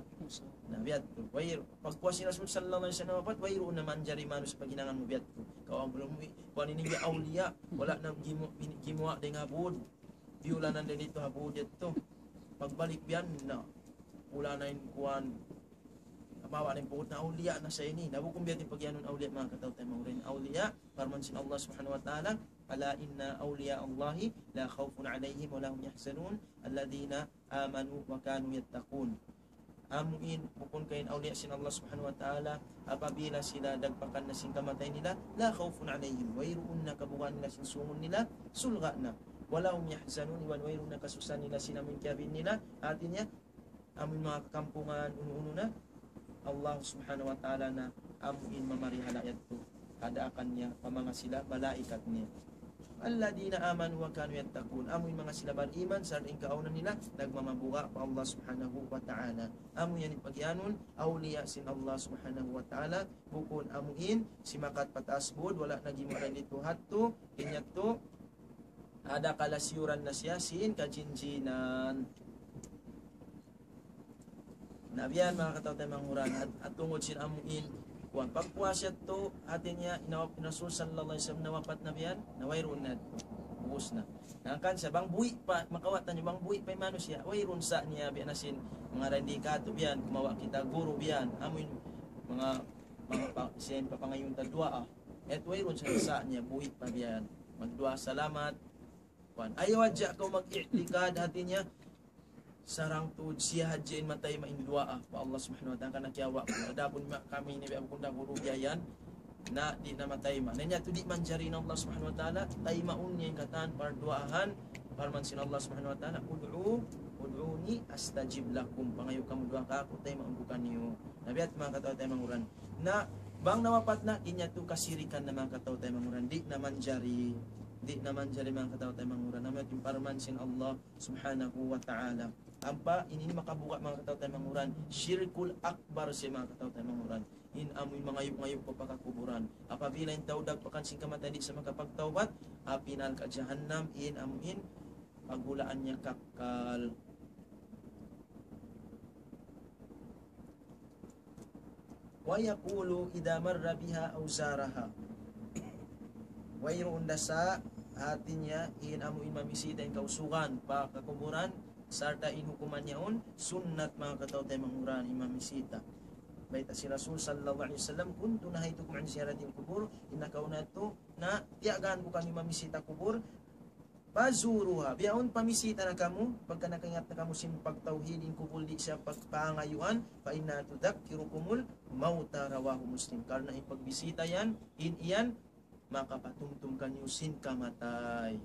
Na biya' yadtu. Way-, pagpuas sin Rasul sallallahu alayhi wasallam wapat, wayruun na manjari manusiya' paghinangan mu biya' yadtu. Kaw amu laung mu, kuwan ini biya' awliya, wala' na gimu-, bin-, gimuwa' dayn ha bud. Biyulanan dayn didtu ha bud yadtu. Pagbalik biyan na, wala' na in kuwan, bawa' na in pungud na awliya na sa ini. Na bukun biya' diin pagiyanun awliya, manga kataw-taymanghuran. Awliya, parman sin Allah Subhanahu wa Ta'ala, ألا إن أولياء الله لا خوف عليهم ولا هم يحزنون الذين آمنوا وكانوا يتقون. Amu in, bukun ka in awliya sin Allah Subhanahu wa Ta'ala, apabila sila dagpakan na sin kamatay nila, لا خوف عليهم, wayruun na kabugaan nila sin sūngun nila, surga' na. ولا هم يحزنون, iban wayruun na kasusahan nila sin amu in kiyabin nila, hāti niya, amu in manga kakampungan, unu-unu na, Allah Subhanahu wa Ta'ala na amu in mamarihala yadtu. Adaakan niya pa manga sila malaikat niya. الذين آمنوا وكانوا يتقون. Amu in manga sila bariman, sarta' in kaawnan nila, nagmamabuga' pa Allah Subhanahu wa Ta'ala. Amu yan in pagiyanun, awliya sin Allah Subhanahu wa Ta'ala, bukun amu in, simakat pataas bud, wala' nagimutan didtu hadtu, in yadtu, ada kalasiyuran na siya sin kajinjinan. Na biyan, manga kataw-taymanghuran, at, at tungud sin amu in, kuwan, pagpuas yadtu, hāti niya, in Rasul sallallahu alayhi wasallam nawapat na biyan, na wayruun na, ubus na. Na hangkan sa bang buhi' pa, makawatan niya bang buhi' pa in manusiya', wayruun sa niya, biya' na sin, manga randi katu' biyan, kumawa' kita guru biyan, amu in, manga, manga pa, siya in papangayuun ta duwaa. At wayruun sa, sa niya, buhi' pa biyan. Magduwaa salamat, kuwan. Ayaw hadja kaw mag-i'tikad, hāti niya, sarang tuud siya hadja in matayma' in duwaa pa Allah Subhanahu wa Ta'ala, karna' kiyawa' ku. Adapun ma-, kami ini, biya' bukun da guru biya' yan, na di' na matayma'. Na in yadtu di' manjari in Allah Subhanahu wa Ta'ala, taymaun niya in katan parduwaahan, parman sin Allah Subhanahu wa Ta'ala, ادعوا، ادعوني أستجب لكم. Pangayu' kamu duwaa kāku', taymaun ku kaniyu. Na biya' ha yan, manga kataw-taymanghuran. Na bang nawapat na, in yadtu kasirikan na, manga kataw-taymanghuran. Di' na manjari. Di' na manjari, manga kataw-taymanghuran. Amu yadtu in parman sin Allah Subhanahu wa Ta'ala. Ampa, in ini makabuga', manga kataw-taymanghuran. Shirkul akbar siya, manga kataw-taymanghuran. In amu in mangayu'-ngayu' pa pakakuburan. Apabila in tau dagpakan sin kamatay di' sa makapagtawbat, api narka' jahannam, in amu in, paghulaan niya kakkal. ويقول إذا مر بها أو زارها. Wayruun da sa, hāti niya, in amu in mamisita in kausugan pa kakuburan, sarta' in hukuman yaun, sunnat, manga kataw-taymanghuran, in mamisita. Bayta' sin Rasul sallallahu alayhi wasallam, كنت نهيتكم عن زيارة القبور, in nakauna yadtu, na tiyagaan ku kaniyu mamisita kubul, فزوروها. Bihaun pamisita na kamu, pagka nakaingat na kamu sin pagtawhid in kubul di' siya pagpangayuan, فإنها تذكركم الموت، رواه مسلم. Karna' in pagbisita yan, in yan, makapatumtum kaniyu sin kamatay.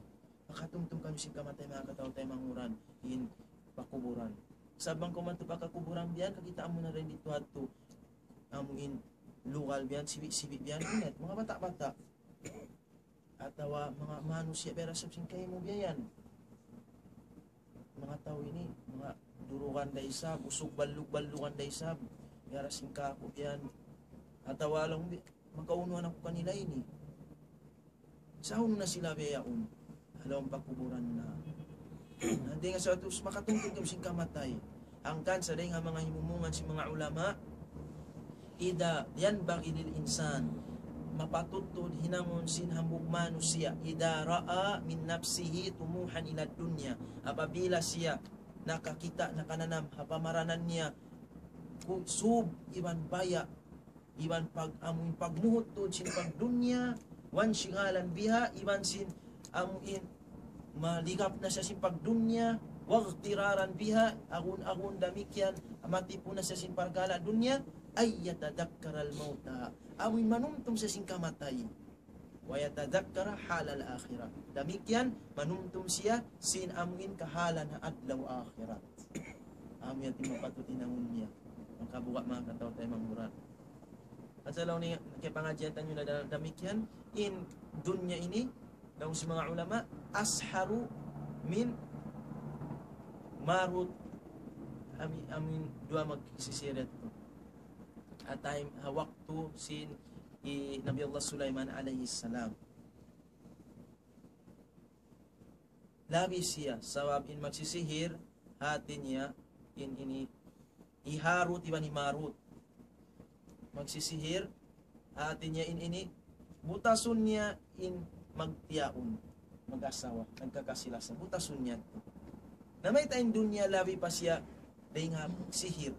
Makatumtum kaniyu sin kamatay, manga kataw-taymanghuran, in pakuburan. Sa' bang kaw madtu pa kakuburan biyan, kakitaan mu na dayn didtu hadtu. Amu in lugal biyan, sibi'-sibi' biyan, ingat, manga bata'-bata'. Atawa manga manusiya' biya' da isab sin kaymu biya' yan. Manga tau ini, manga durugan da isab, usug ballug-ballugan da isab, biya' da sin kāku' biyan. Atawa laung bi-, makaunuhan aku kanila ini. Sa' unu na sila biya' yaun? Ha lawm pakuburan na. Hangkan sa' tuud makatumtum kaymu sin kamatay. Hangkan sa' dayn ha manga himumungan sin manga ulama, إذا ينبغي للإنسان, mapatut tuud hinangun sin hambuuk manusiya', إذا رأى من نفسه طموحا إلى الدنيا, apabila siya nakakita', nakananam ha pamaranan niya, ku-, sūb iban baya', iban pag-, amu in pagmuhut tuud sin pagdunya, وانشغالا بها, iban sin amu in maligap na siya sin pagdunya, واغترارا بها, agun-agun damikkiyan, matipun na siya sin parkala' dunya, أن يتذكر الموت, amu in manumtum siya sin kamatay, ويتذكر حال الآخرة, damikkiyan manumtum siya sin amu in kahalan ha adlaw akhirat. Amu yan in mapatut hinangun niya. Makabuga' manga kataw-taymanghuran. Pasal laung niya, kiyapangadjian taniyu na da-, damikkiyan, in dunya ini, laung sin manga ulama, أسحر من هاروت, amu in, amu in duwa magsisihir yadtu. Ha time, ha waktu sin hi Nabi Allah Sulaiman alayhi salam. Labi siya, sabab in magsisihir, hati niya, in ini, hi Harut iban hi Marut. Magsisihir, hati niya in ini, butasun niya in magtiyaun, mag-asawa, nagkakasi-lasa. Butasun niya yadtu. Na mayta' in dunya labi pa siya dayn ha sihir.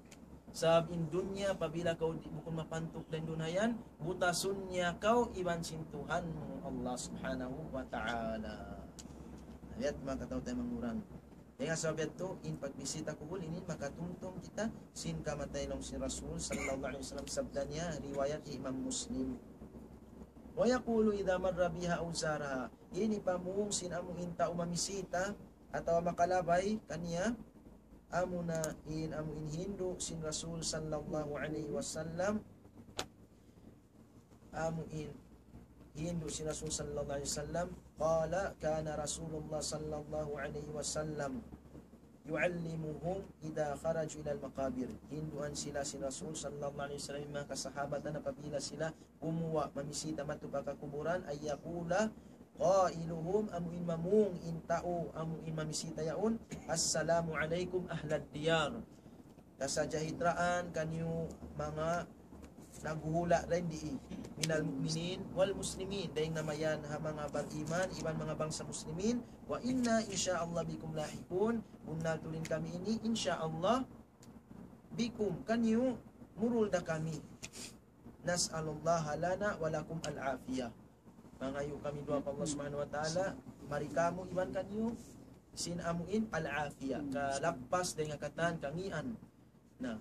Sabab in dunya, apabila kaw di' bukun mapantuk dayn duun ha yan, butasun niya kaw iban sin Tuhan mu Allah Subhanahu wa Ta'ala. Ayat, manga kataw-taymanghuran. Dayn ha sabab yadtu, in pagbisita kubul ini makatumtum kita sin kamatay laung sin Rasul sallallahu alayhi wasallam, sabda niya, riwayat Imam Muslim. ويقول إذا مر بها أو زارها. Ini pamung sin amu in tau mamisita atawa makalabay kaniya, amuna in amu in hindu' sin Rasul sallallahu alayhi wasallam, amu in hindu' sin Rasul sallallahu alayhi wasallam, قال كان رسول الله صلى الله عليه وسلم يعلمهم إذا خرجوا إلى المقابر. Hinduan sila sin Rasul sallallahu alayhi wasallam, in manga kasahabatan, apabila sila gumuwa' mamisita madtu pa kakuburan, أن يقول قائلهم, amu in mamung in tau amu in mamisita yaun, السلام عليكم أهل الديار. Kasajahitraan kaniyu manga naghuhula' dayn di, من المؤمنين والمسلمين, dayn ha manga bariman iban manga bangsa Muslimin. وإنا إن شاء الله بكم لاحقون. Bunnal tuud in kami ini, in sha Allah, بكم, kaniyu, murul da kami. نسأل الله لنا ولكم العافية. Mangayu' kami duwaa pa Allah Subhanahu wa Ta'ala, mari kamu iban kaniyu, sin amu in al-afiyah, kalappas dayn ha katan kangīan. Na,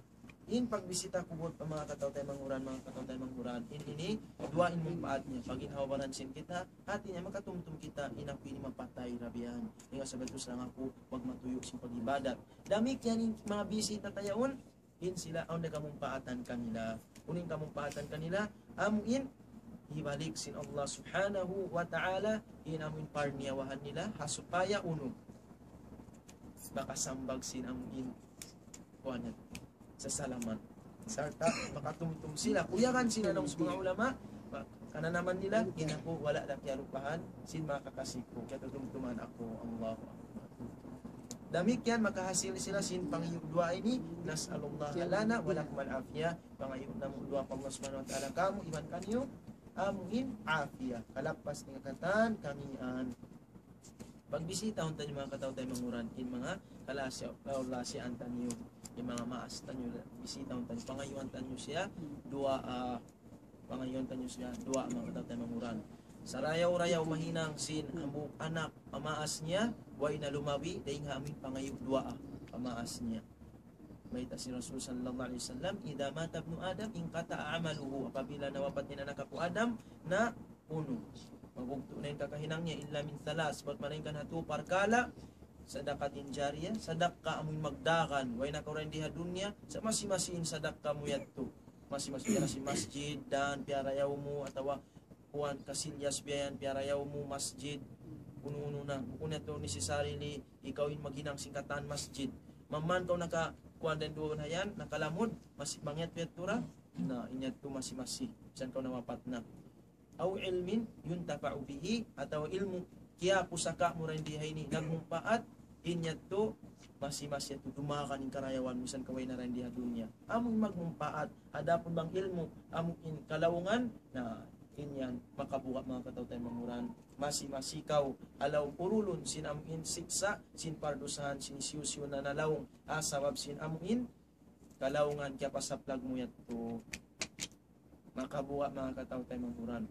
in pagbisita kubul pa manga kataw-taymanghuran, manga kataw-taymanghuran, in ini, duwaa in mumpaat niya. Pag in hawanan sin kita, hāti niya makatumtum kita, in aku ini mapatay ra biya' yan. Dayn ha sabab yadtu sarang aku magmatuyu' sin pag-ibadat. Damikkiyan in manga bisita ta yaun, in sila awn nagamumpaatan kanila. Unu in kamumpaatan kanila, amu in hibalik sin Allah Subhanahu wa Ta'ala in amu in parniyawahan nila, ha supaya unu, makasambag sin amu in kuwan yan, sasalaman. Sarta' makatumtum sila. Kuyagan sila laung sin manga ulama, ma-, kananaman nila, in aku wala' da kiyarupahan sin manga kakasi ku, kiyatumtuman aku. Allahu Akbar. Damikkiyan makahasil sila sin pangayu' duwaa ini, نسأل الله لنا ولكم العافية. Pangayu' namu' duwaa pa Allah Subhanahu wa Ta'ala kamu iban kaniyu, amu in afiyah, kalappas dayn ha katan kangīan. Pagbisitahun taniyu manga kataw-taymanghuran, in manga kalasi-, kalasiyaan taniyu, in manga maas taniyu, bisitahun taniyu, pangayuan taniyu siya duwaa, ah, pangayuan taniyu siya duwaa, manga kataw-taymanghuran. Sarayaw-rayaw mahinang sin hambuuk anak pa maas niya, way na lumabi dayn ha amu in pangayu' duwaa pa maas niya. Mayta' sin Rasul sallallahu alayhi wasallam, إذا مات ابن آدم انقطع عمله. Apabila nawapat in anak apu' Adam, na unu, mabugtu' na in kakahinang niya, إلا من ثلاث, bat malaingkan ha tū parkala', صدقة جارية, sadakka amu in magdagan, way na kaw dayn di ha dunya, sa' masi-masi in sadakka mu yadtu. Masi-masi, biya' na sin masjid, dan, piyarayaw mu, atawa kuwan, kasilyas biya' yan, piyarayaw mu, masjid, unu-unu na. Bukun na yadtu necessarily ikaw in maghinang sin katan masjid. Maman kaw naka, kuwan dayn duun ha yan, nakalamud, masi-, mangyat yadtu ra, na, in yadtu masi-masi, misan kaw nawapat na. أو علم ينتفع به, atawa ilmu', kiyapusaka' mu dayn di ha ini, nagmumpaat, in yadtu, masi-masi yadtu dumagan in karayawan, misan kaw way na dayn di ha dunya. Amu in magmumpaat, adapun bang ilmu', amu in kalaungan, na, in yan, makabuga' manga kataw-taymanghuran. Masi-masi kaw, ha lawm urulun sin amu in siksa', sin pardusahan, sin hisiyu-siyu na nalaung, ha sabab sin amu in kalaungan kiyapasaplag mu yadtu. Makabuga' manga kataw-taymanghuran.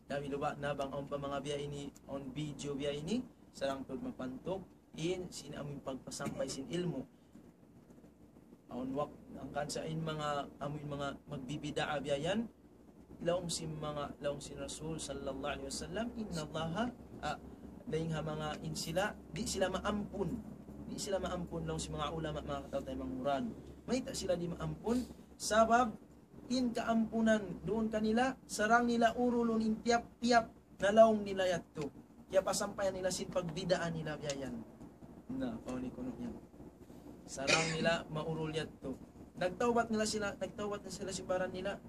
Nabi luba na bang awn pa manga biya' ini, awn video biya' ini, sarang tuud mapantuk, in sin amu in pagpasampay sin ilmu'. Awn wak-, hangkan sa in manga, amu in manga magbibidaa biya' yan, laung sin manga, laung sin Rasul sallallahu alayhi wasallam, إن الله, ah, dayn ha manga in sila, di' sila maampun. Di' sila maampun laung sin manga ulama, manga kataw-taymanghuran. Mayta' sila di' maampun? Sabab, in kaampunan duun kanila, sarang nila urulun in tiyap-tiyap nalaung nila yadtu. Kiyapasampayan nila sin pagbidaa nila biya' yan. Na, pauni kunu' yan. Sarang nila maurul yadtu. Nagtawbat nila sila, nagtawbat na sila sin baran nila.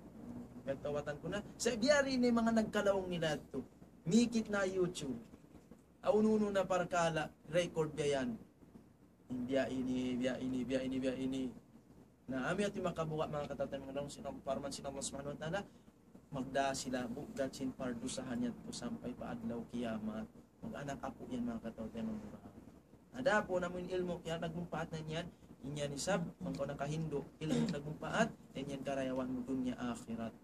Nagtawbatan ku na. Sa' biya' diin in manga nagkalaung nila yadtu. Mikit na YouTube. Unu-unu na parkala', record biya' yan. In biya' ini, biya' ini, biya' ini, biya' ini. Na, amu yadtu in makabuga' manga kataw-taymanghuran sin Allah, parman sin Allah Subhanahu wa Ta'ala, magdā sila bugdat sin pardusahan yadtu sampay pa adlaw kiyamat. Mag-anak apu' yan manga kataw-taymanghuran. Adapun amun ilmu' yan nagmumpaat na yan, in yan isab, bang kaw nakahindu', ilmu' nagmumpaat, yan yan karayawan mu dunya akhirat.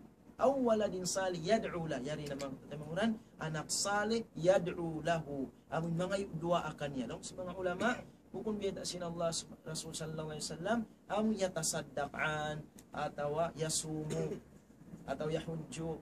Aw waladin salih yad'u lah, yari na manga kataymanghuran, anak salih yad'u lahu. Amun mangayu' duwaa kaniya. Laung sin manga ulama, bukun biyayta' sin Allah, Rasul sallallahu alayhi wasallam, amun yatasaddaq an, atawa yasumu, atawa yahujju,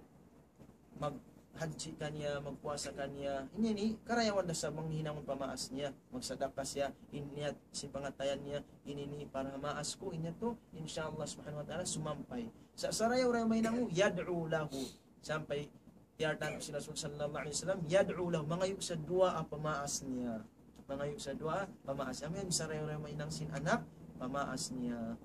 maghajji kaniya, magpuasa kaniya. Ini, ini, karayawan da sa manghinang pamaas niya, magsadaqah siya, in niyat sin pangatayan niya, ini, ini, para maas ku, ini tu, insya Allah subhanahu wa ta'ala, sumampay. Sa-, sarayaw-rayaw mahinang mu, yad'u lahu. Sampay, tiyartan sin Rasul sallallahu alayhi wasallam, yad'u lahu, mangayu' sa duwaa pamaas niya. Mangayu' sa duwaa pamaas. Amu yan, sarayaw-rayaw mahinang sin anak, pamaas niya.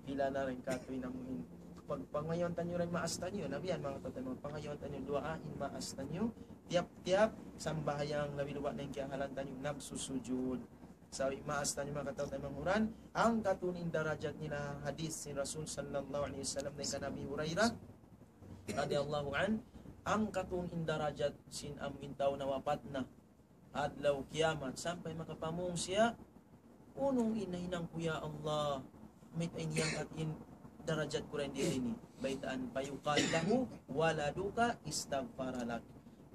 Pila na rin katu' in amuin. Pag pangayuan taniyu rin maas taniyu, na biya' yan manga kataymanghuran, pangayuan taniyu duwaa in maas taniyu, tiyap-tiyap sambahayang labi luba na in kiyahalan taniyu nagsusujud. Sa' in maas taniyu manga kataymanghuran, angkatun in darajat nila hadith sin Rasul sallallahu alayhi wasallam dayn kan Abi Hurairah radiyallahu anhu, angkatun in darajat sin amuin tau nawapat na adlaw kiyamat, sampay makapamung siya, unu in nahinang ku ya Allah, mayta' in hiyangkat in darajat ku dayn di ha ini. Baytaan, fayuqalu lahu waladuka istaghfara lak.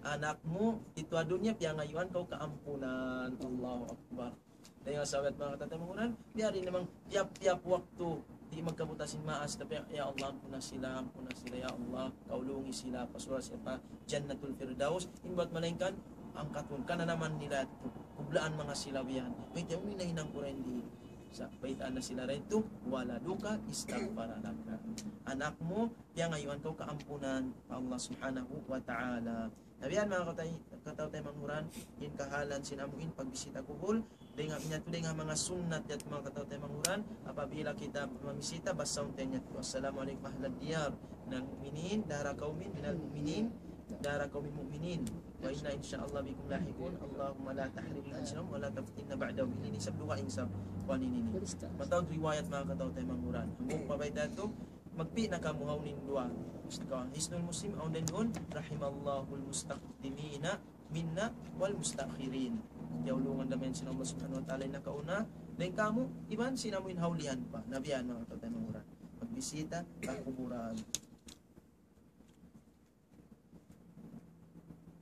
Anak mu, didtu ha dunya, piyangayuan kaw kaampunan. Allahu Akbar. Dayn ha sabab manga kataymanghuran, biya' diin na bang tiyap-tiyap waktu, di' magkabut sin maas, tapi, "Ya Allah, ampuna sila, ampuna sila, ya Allah, kaulungi sila, pasura' sila pa Jannatul Firdaus," in bat malaingkan, angkatun, kananaman nila tu, kublaan manga sila biya' yan. Mayta' in nahinang ku dayn di. Sa' baytaan na sila dayn tu, waladuka istaghfara laka. Anak mu, piyangayuan kaw kaampunan pa Allah Subhanahu wa Ta'ala. Na biya' yan manga katay-, kataymanghuran, in kahalan sin amuin pagbisita kubul, dayn ha, yadtu dayn ha manga sunnat yadtu manga kataymanghuran, apabila kita mamisita, basahun ta yadtu, "Assalamu alaykum ahlad diyar minal mu'minin, dara qawmin minal mu'minin, dara qawmin mu'minin. Wa inna insya Allah bikum lahiqun, Allahumma la tahrimna ajrahum, wa la taftinna ba'dahum." Ini, ini isab duwaa in isab, kuwan ini, ini. Mataud riwayat manga kataymanghuran. Hambuuk pa bayta' yadtu, magpi' na kamu ha unu in duwaa. Gusto ka, Hisnul Muslim, awn dayn duun, "Rahimallahul mustaqdimina minna wal mustaakhirin." Kiyaulungan da mayan sin Allah Subhanahu wa Ta'ala in nakauna dayn kamu, iban sin amuin ha ulihan pa. Na biya' yan manga kataymanghuran. Magbisita pa kuburan.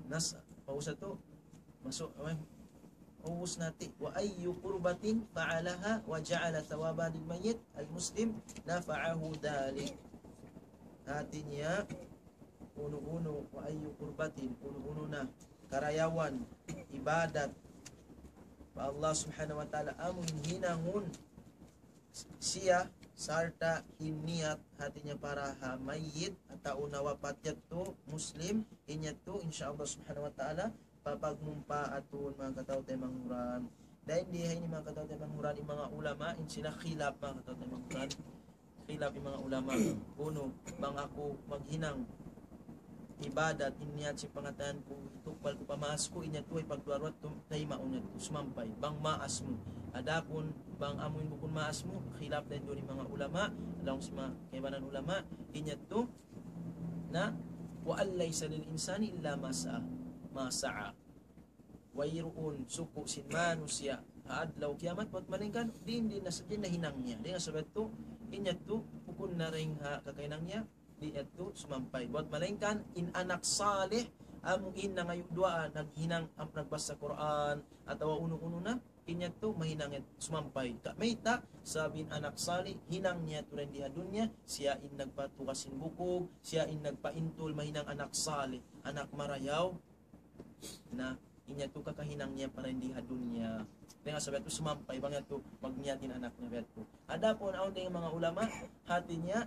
Nas, pausa tu, masuk, eh, ubus nati. "Wa ayyu qurbatin fa'alaha wa ja'ala thawabaha lil mayyit al muslim nafa'ahu dhalik." Hatinya, unu-unu, "Wa ayyu qurbatin," unu-unu na karayawan, ibadat pa Allah Subhanahu wa Ta'ala, amun hinangun siya, sarta' in niyat hatinya para ha mayyit, atawa nawapat yadtu, Muslim, in yadtu, insya Allah Subhanahu wa Ta'ala, papagmumpaatun manga kataymanghuran. Dayn di ha ini manga kataymanghuran, in manga ulama, in sila khilaf manga kataymanghuran. Khilaf in manga ulama, unu, bang aku maghinang ibadat, in niyat sin pangatayan ku, hitukbal ku pamaas ku, in yadtu way pagduwa-ruwa, tum-, taymaun yadtu, sumampay, bang maas mu. Adapun, bang amuin bukun maas mu, khilaf dayn duun in manga ulama, laung sin manga kaibanan ulama, in yadtu, na, "Wa an laysa lil insani illa ma sa'a, ma sa'a." Wayruun suku' sin manusiya' ha adlaw kiyamat, bat malaingkan, diin-diin na sadja in nahinang niya. Dayn ha sabab yadtu, in yadtu, bukun na dayn ha kakahinang niya, di' yadtu sumampay. Bat malaingkan, in anak salih, amu in nangayu' duwaa, naghinang, am-, nagbasa Qur'an, atawa unu-unu na, in yadtu, mahinang yadtu sumampay. Ka-, mayta', sabab in anak salih, hinang niya tuud dayn di ha dunya, siya in nagpatugas sin bukug, siya in nagpaintul, mahinang anak salih, anak marayaw, na, in yadtu kakahinang niya pa dayn di ha dunya. Dayn ha sabab yadtu sumampay, bang yadtu magniyat in anak niya yadtu. Adapun awn dayn manga ulama, hatinya,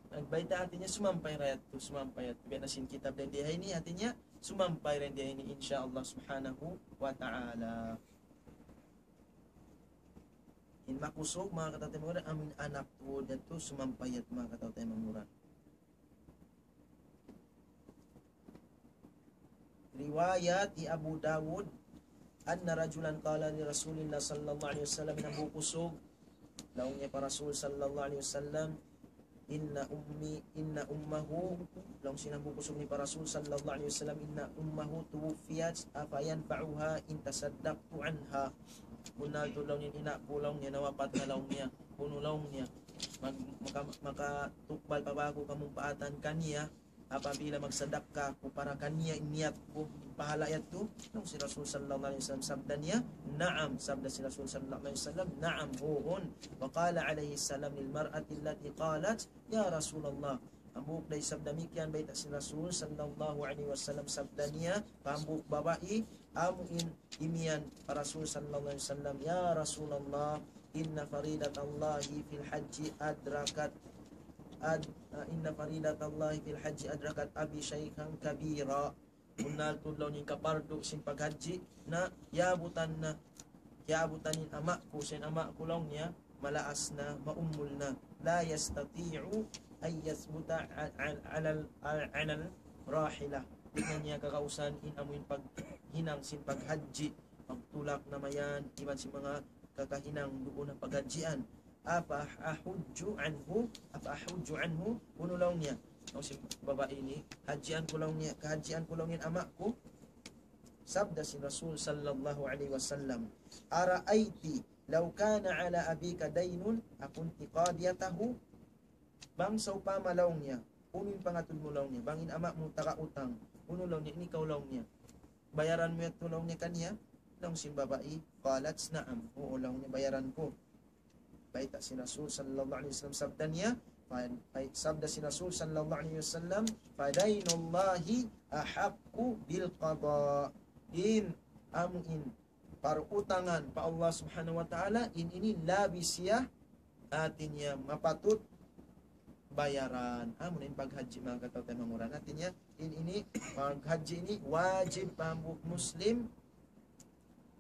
nagbayta' hatinya sumampay ra yadtu, sumampay yadtu. Biya' na sin kitab dayn di ha ini, hatinya, sumampay dayn di ha ini, insya Allah Subhanahu wa Ta'ala. In makusug, manga kataymanghuran, amuin anak tuud yadtu, sumampay yadtu, manga kataymanghuran. Riwayat hi Abu Dawud, anna rajulan qala li Rasulillah sallallahu alayhi wasallam, in hambuuk kusug, laung niya pa Rasul sallallahu alayhi wasallam, إن أمي إن أمه, laung sin hambuuk usug niya pa Rasul sallallahu alayhi wasallam, إن أمه توفيت أفينفعها إن تصدقت عنها. Bunnal tuud laung niya in ina' ku laung niya nawapat na laung niya. Unu laung niya, mag-, maka-, makatukbal pa ba aku kamumpaatan kaniya apabila magsadakka aku para kaniya in niyat ku, in pahala' yadtu? Laung sin Rasul sallallahu alayhi wasallam, sabda niya, نعم. Sabda sin Rasul sallallahu alayhi wasallam, نعم, huun. وقال عليه السلام للمرأة التي قالت: يا رسول الله. Hambuuk da isab damikkiyan bayta' sin Rasul sallallahu alayhi wasallam, sabda niya pa hambuuk babai, amu in imiyan pa Rasul sallallahu alayhi wasallam, يا رسول الله، إن فريضة الله في الحج أدركت أد إن فريضة الله في الحج أدركت أبي شيخا كبيرا. Bunnal tuud laung niya in kapardu sin paghajji na yaabutan na, yaabutan in ama' ku, sin ama' ku laung niya, malaas na, maumul na. لا يستطيع أن يثبت ع- ع- على ال- على الراحلة. Di' na niya kagausan in amu in paghinang sin paghajji, pagtulak na mayan, iban sin manga kakahinang duun ha paghajjian. أفأحج عنه أفأحج عنه, unu laung niya, laung sin babai ini, hajjian ku laung niya, kahajjian ku laung niya in ama' ku? Sabda sin Rasul sallallahu alayhi wasallam, أرأيت لو كان على أبيك دين أكنت قاضيته؟ Bang sawpama laung niya, unu in pangatud mu laung niya, bang in ama' mu taga utang, unu laung niya, in ikaw laung niya, bayaran mu yadtu laung niya kaniya? Laung sin babai, قالت: نعم, huun laung niya, bayaran ku. Bayta' sin Rasul sallallahu alayhi wasallam, sabda niya, fa- fa- sabda sin Rasul sallallahu alayhi wasallam, فدين الله أحق بالقضاء. In amu in parutangan pa Allah subhanahu wa ta'ala, in ini labi siya, hati niya, mapatut bayaran. Amu na in paghajji, manga kataw-taymanghuran. Hati niya, in ini, paghajji ini wajib pa hambuuk Muslim,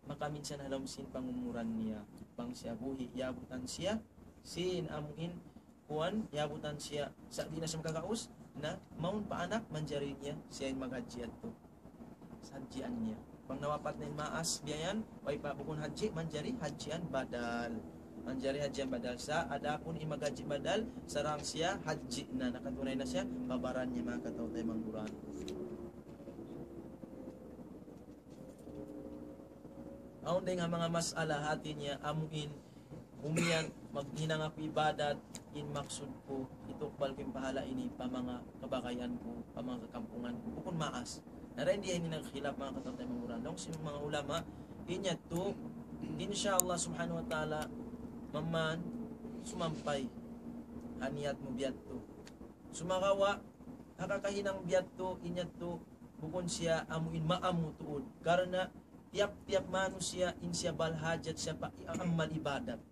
makaminsan ha lawm sin pangumuran niya. Bang siya buhi', yaabutan siya sin amu in kuwan, yaabutan siya, sa' di' na siya makagaus, na mawn pa anak, manjari niya siya in maghajji yadtu. Hajjian niya. Bang nawapat na in maas biya' yan, way pa bukun hajji, manjari hajjian badal. Manjari hajjian badal. Sa' adapun in maghajji badal, sarang siya hajji na, nakatunay na siya pa baran niya, manga kataw-taymanghuran. Awn dayn ha manga mas'ala, hati niya, amu in umiyan, maghinang aku ibadat, in maksud ku, itukbal ku in pahala' ini pa manga kabagayan ku, pa manga kakampungan ku, bukun maas. Na dayn di ini nagkhilaf, manga kataw-taymanghuran. Laung sin manga ulama, in yadtu, insya Allah subhanahu wa ta'ala, maman, sumampay ha niyat mu biya' yadtu. Sumagawa', ha kakahinang biya' yadtu, in yadtu, bukun siya amu in maamu tuud. Karna' tiyap-tiyap manusiya' in siya bal hajat siya pa i- amal ibadat.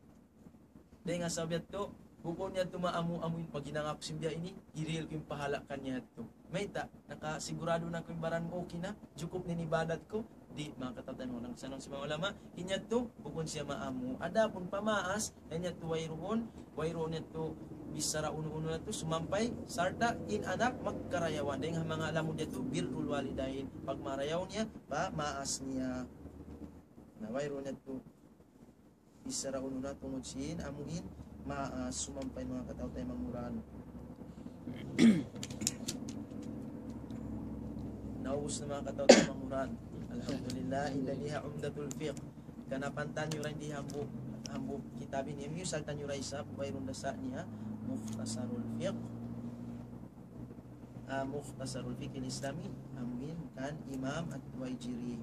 Dayn ha sabab yadtu, bukun yadtu maamu-amu in paghinang aku sin biya' ini, hirihil ku in pahala' kaniya yadtu. Mayta', nakasigurado na aku in baran mu okay na, jukup na in ibadat ku, di', manga kataw-taymanghuran. Sa' laung sin manga ulama, in yadtu, bukun siya maamu. Adapun pa maas, in yadtu wayruun, wayruun yadtu bichara unu-unu yadtu, sumampay, sarta' in anak magkarayawan. Dayn ha manga lamud yadtu, birrul walidain, pagmarayaw niya pa maas niya. Na wayruun yadtu bichara unu na tungud sin amu in maas, sumampay, manga kataw-taymanghuran. Naubus na, manga kataw-taymanghuran. Alhamdulillah, in dayng ha Umdatul Fiqh. Ganapan taniyu dayn di hambuuk, hambuuk kitab ini. Miyusal taniyu da isab, wayruun da sa' niya, Mukhtasarul Fiqh. Ah, Mukhtasarul Fiqh al-Islami, amu in kan Imam At-Tuwaijiri.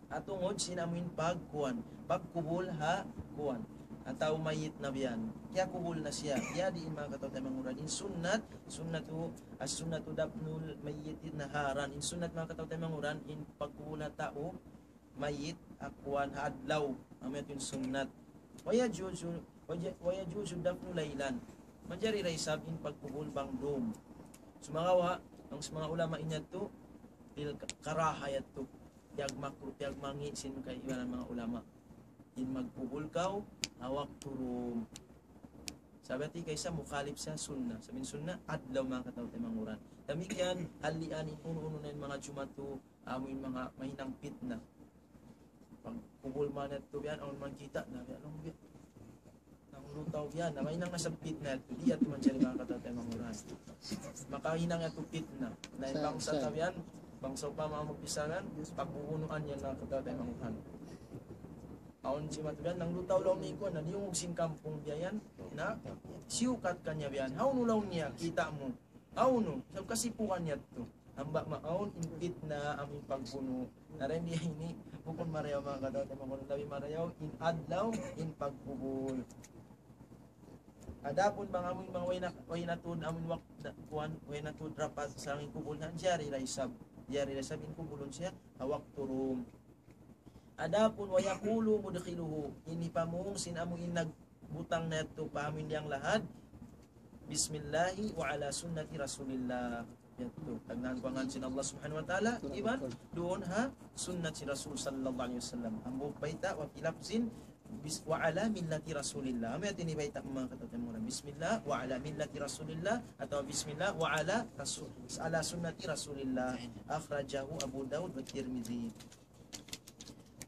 Ha tungud sin amu in pagkuwan, pagkubul ha kuwan, atawa mayit na biya' yan. Kiyakubul na siya. Biya' diin, manga kataw-taymanghuran? In sunnat, sunnatu, as-sunnatu dafnul mayyiti naharan. In sunnat, manga kataw-taymanghuran, in pagkubul ha tau mayit ha kuwan ha adlaw. Amu yadtu in sunnat. Wa yajuzu, wa ja- wa yajuzu dafnu laylan. Manjari da isab in pagkubul bang dum. Sumagawa', laung sin manga ulama, in yadtu, bil ka- karaha yadtu. Piyagmakruh, piyagmangi' sin kaibanan manga ulama. In magkubul kaw ha waktu dum. Sabab hati kaysa mukhalif sa sunna. Sabab in sunna, adlaw, manga kataw-taymanghuran. Damikkiyan, halian in unu-unu na in manga jumatu, amu in manga mahinang pitna. Pagkubul man yadtu biya' yan, awn magkita' na biya' yan, biya' yan. tau yan, na mahinang na sa pitna, di' yadtu manjari, manga kataymanghuran. Makahinang yadtu pitna. Na in bangsa tau yan, bangsa upama magpisalan, pagbubunuan yan, manga kataymanghuran. Awn jimatu yan, nangdutaw laung niya kuwan, na diyungug sin kampung biya' yan, na siyukat kaniya biya' yan. Hawnu laung niya, kita' mu. Hawnu, sabab kasipugan yadtu. Hangkan maawn in pitna amu in pagbunu'. Na dayn di ini, bukun marayaw, manga kataymanghuran, labi marayaw in adlaw in pagkubul. Adapun bang amu in manga way na, way na tuud amu in wak-, na, kuwan, way na tuud rapat sa in kubul na, jari da isab. Jari da isab in kubulun siya, ha waktu dum. Adapun ويقول مدخله, ini pamung sin amu in nagbutang na yadtu pa amu in liyang lahad, بسم الله وعلى سنة رسول الله. Yadtu. Tagnaan ku ha ngan sin Allah Subhanahu wa Ta'ala, iban duun ha sunnat sin Rasul sallallahu alayhi wasallam. Hambuuk bayta', وفي لفظ بس-، وعلى ملة رسول الله. Amu yadtu ini bayta', manga kataymanghuran. بسم الله وعلى ملة رسول الله, atawa بسم الله وعلى رسول، على سنة رسول الله. أخرجه أبو داود والترمذي.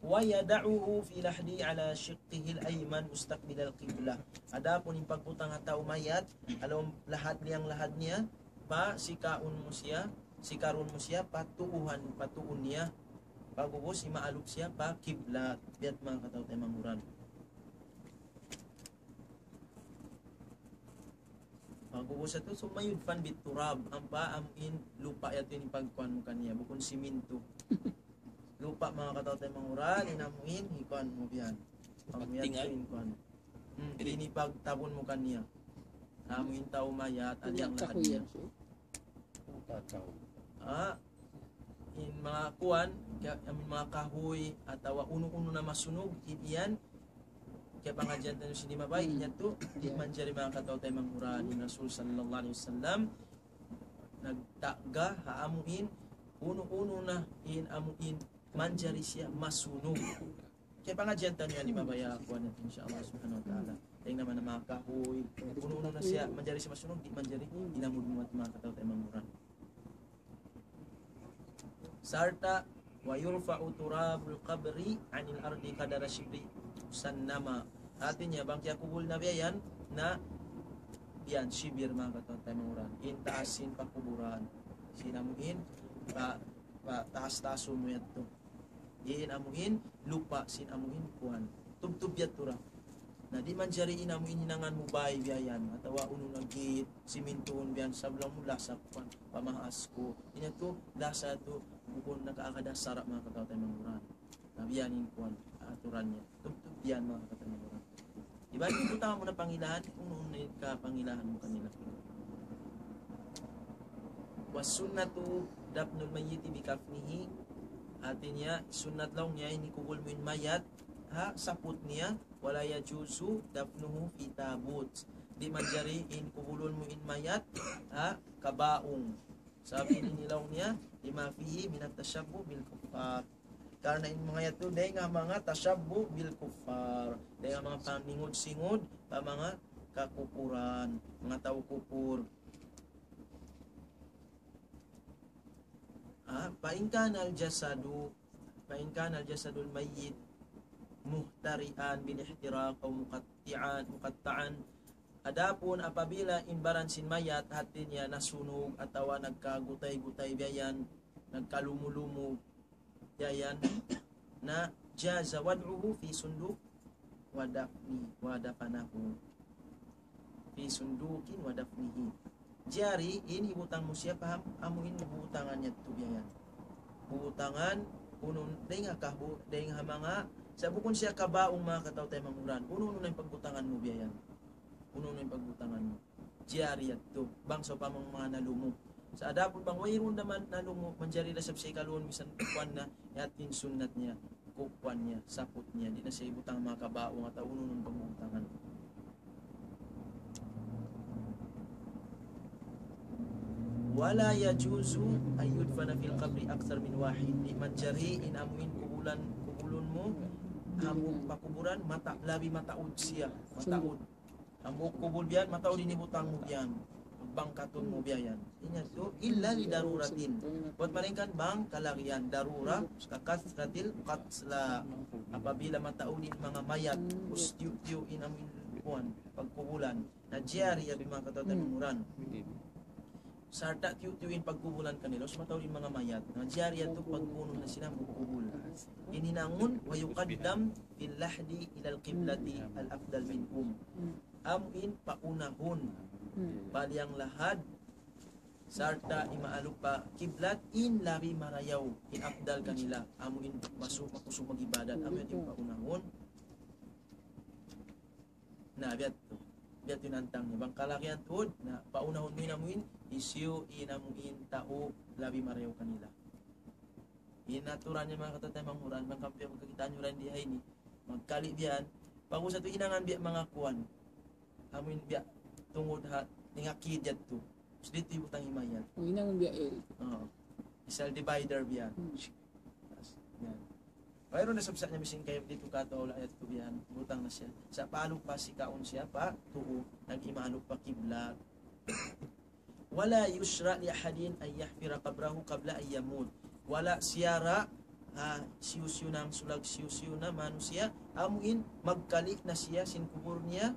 ويضعه في لحده على شقه الأيمن مستقبل القبلة. Adapun in pagbutang ha tau mayat, ha lawm lahad, liyang lahad niya, pa sikaun mu siya, sikarun mu siya, pa tuuhan, pa tuu niya, pag'ubus imaalup siya pa kiblat, biya' ha manga kataymanghuran. Pag'ubus yadtu, ثم يدفن بالتراب, ampa amu in lupa' yadtu in pagkuwan mu kaniya, bukun simintu. Lupa', manga kataymanghuran, in amu in, ikuwan mu biya' yan. Amu yan in kuwan. Hmm, ini pagtabun mu kaniya. Amu in tau mayat, ha liyang lahad niya. Ah, in manga kuwan, kaya, amu in manga kahuy, atawa unu-unu na masunug, in yan, kaya pangadjian taniyu sin limabay, yadtu, di' manjari, manga kataymanghuran, in Rasul sallallahu alayhi wasallam, nagtagga ha amu in, unu-unu na in amu in, manjari siya masunug. Kaya pangadjian taniyu yan limabay, kuwan yadtu, insya Allah subhanahu wa ta'ala. Dayn ha manga kahuy, unu-unu na siya, manjari siya masunug, di' manjari, ilamud mu, manga kataymanghuran. Sarta', ويرفع تراب القبر عن الأرض قدر شبر سنما. Hati niya, bang kiyakubul na biya' yan, na biya' yan, shibir, manga kataymanghuran. In taas sin pakuburan. Sin amu in, pa, pa, taas-taas mu yadtu. In amu in, lupa' sin amu in, kuwan. Tubtub yadtu ra. Na di' manjari in amu in hinangan mu bay biya' yan. Atawa unu na git, simintuhun biya' yan, sabab laung mu lasa kuwan, pamaas ku. In yadtu, lasa yadtu, bukun nakaagad ha sara', manga kataymanghuran. Na biya' yan in kuwan, aturan niya. Tubtub yan, manga kataymanghuran. Iban butang mu na pangilahan, unu-unu na in kapangilahan mu kanila. والسنة دفن الميت بكفنه. Hati niya, sunnat laung niya, in ikubul mu in mayat, ha, saput niya, ولا يجوز دفنه في تابوت. Di' manjari in kubulun mu in mayat, ha, kabaung. Sabab ini laung niya, لما فيه من التشبه بالكفار. Karna' in manga yadtu, dayn ha manga tashabbuh bil kuffar. Dayn ha manga paningud-singud pa manga kakupuran, manga tau kupur. Ah, فإن كان الجسد، فإن كان الجسد الميت مهترئا بالاحتراق أو مقطعا، مقطعا. Adapun apabila in baran sin mayat, hati niya nasunug atawa nagkagutay-gutay biya' yan, nagkalumu-lumu biya' yan, na جاز وضعه في صندوق ودفنه، ودفنه. في صندوق ودفنه. Jari, in hibutang mu siya, paham? Amu in butangan niya tu biya' yan. Butangan, unu-unu, dayn ha kahu-, dayn ha manga, sa' bukun siya kabaung, manga kataw-taymanghuran. Unu-unu na in pagbutangan mu biya' yan. Unu-unu in pagbutangan mu. Jari yadtu. Bang sawpama manga nalumu'. Sa' adapun bang wayruun da man nalumu', manjari da isab siya hikaluun, misan kuwan na, yadtu in sunnat niya, kuwan niya, saput niya, di' na siya hibutang manga kabaung atawa unu-unu in pagbutangan. ولا يجوز أن يدفن في القبر أكثر من واحد. Di' manjari in amu in kubulan, kubulun mu, amu pakuburan, mata-, labi mataud siya, mataud. Amu kubul biya' yan, mataud in hibutang mu biya' yan. Bangkatun mu biya' yan. Inya tu, إلا لضرورة. Buat malaingkan bang kalagihan, darura, ككثرة القتلى. Apabila mataud in manga mayat, ustiyu-tiyu in amu in kuwan, pagkubulan. Na jari ya bima kataw tayo manguran. Sarta' tiyu'-tiyu' in pagkubulan kanila, sa' mataud in manga mayat. Na jari yadtu pagkunun na sila magkubul. In hinangun, ويقدم في اللحد إلى القبلة الأفضل منهم. Amu in paunahun. Bali in lahad. Sarta' imaalup pa kiblat in labi marayaw. In afdal kanila. Amu in masu-, makusug mag-ibadat. Amu in paunahun. Na, biya' tu. Biya' tu in hantang niya. Bang kalagihan tuud, na, paunahun mu in amu in, hisiyu in amu in tau labi marayaw kanila. In aturan niya manga kataw tayo manguran, bang kamu pagkakitaan niyu ran di ha ini, magkali' biya' yan, pag-ubus yadtu hinangan biya' manga kuwan. Amu in biya' tungud ha, tingakid yadtu. Ubus didtu ibutang himayat. Hinangun biya' L. Oo. Isal divider biya' yan. Yan. Wayruun na sabsa niya misin kayu didtu katu' wala' yadtu biya' yan. Butang na siya. Sa' paalupa sikaun siya pa tuu, nag-imaalup pa kiblat. ولا يشرع لأحد أن يحفر قبره قبل أن يموت. Wala' siyara' ha hisiyu-siyu na, hisiyu-siyu na manusiya', amu in magkali' na siya sin kubul niya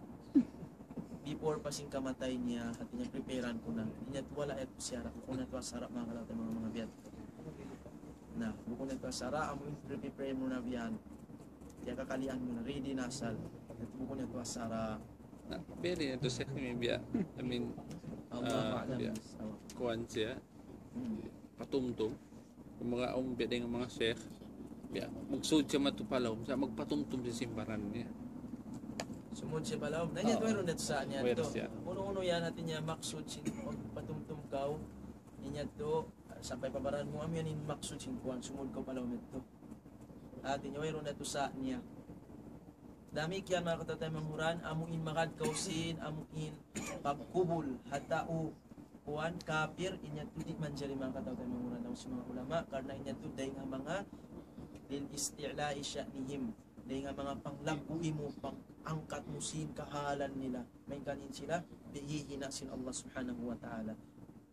before pa sin kamatay niya, hati niya preparean ku na. Inya tu wala' yadtu siyara', bukun yadtu sara' manga kataw tayo manga, manga biya' yan. Na, bukun yadtu sara', amu in pre-, prepare mu na biya' yan. Kaya kakalian mu na, ready na asal. Bukun yadtu sara'. Na, pwede na to, Sheikh, may biya'. I mean, Allahu a'lam. Kuwan siya, patumtum. Kung manga, um, biya' dayn ha manga Sheikh, biya', magsud siya madtu pa lawm, sa' magpatumtum sin simbaran niya. Sumud siya pa lawm. Na, inya tu wayruun na sa' niya tu. Unu-unu yan, hati niya, maksud sin, magpatumtum kaw. Inya tu, sampay pa baran mu, amu yan in maksud sin kuwan, sumud kaw pa lawm yadtu. Hati niya, wayruun na tu sa' niya. Damikkiyan manga kataw tayo manguran, amu in magad kaw sin, amu in pagkubul ha tau kuwan, kapir, inya tu di' manjari manga kataw tayo manguran, laung sin manga ulama, karna' inya tu dayn ha manga للاستعلاء شأنهم. Dayn ha manga panglaggu' mu, pang-angkat mu sin kahalan nila. Malayngkan in sila, hihina' sin Allah Subhanahu wa Ta'ala.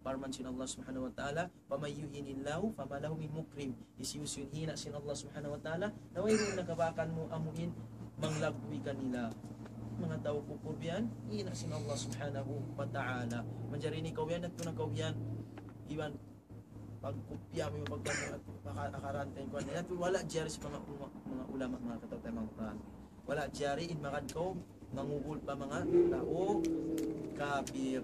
Parman sin Allah Subhanahu wa Ta'ala, فمن يهن الله فما له من مكرم. Hisiyu-siyu in hina' sin Allah Subhanahu wa Ta'ala, na wayruun na kabakan mu amu in manglaggu' kanila. Manga tau kufur biya' yan, hina' sin Allah Subhanahu wa Ta'ala. Manjari ini kaw yan, yadtu na kaw yan. Iban pagkupya mu, pagka-, pagka-, akarantay kuwan. Yadtu wala' jari sin manga, manga ulama, manga kataw tayo manguran. Wala' jari in magad kaw mangubul pa manga tau kapir.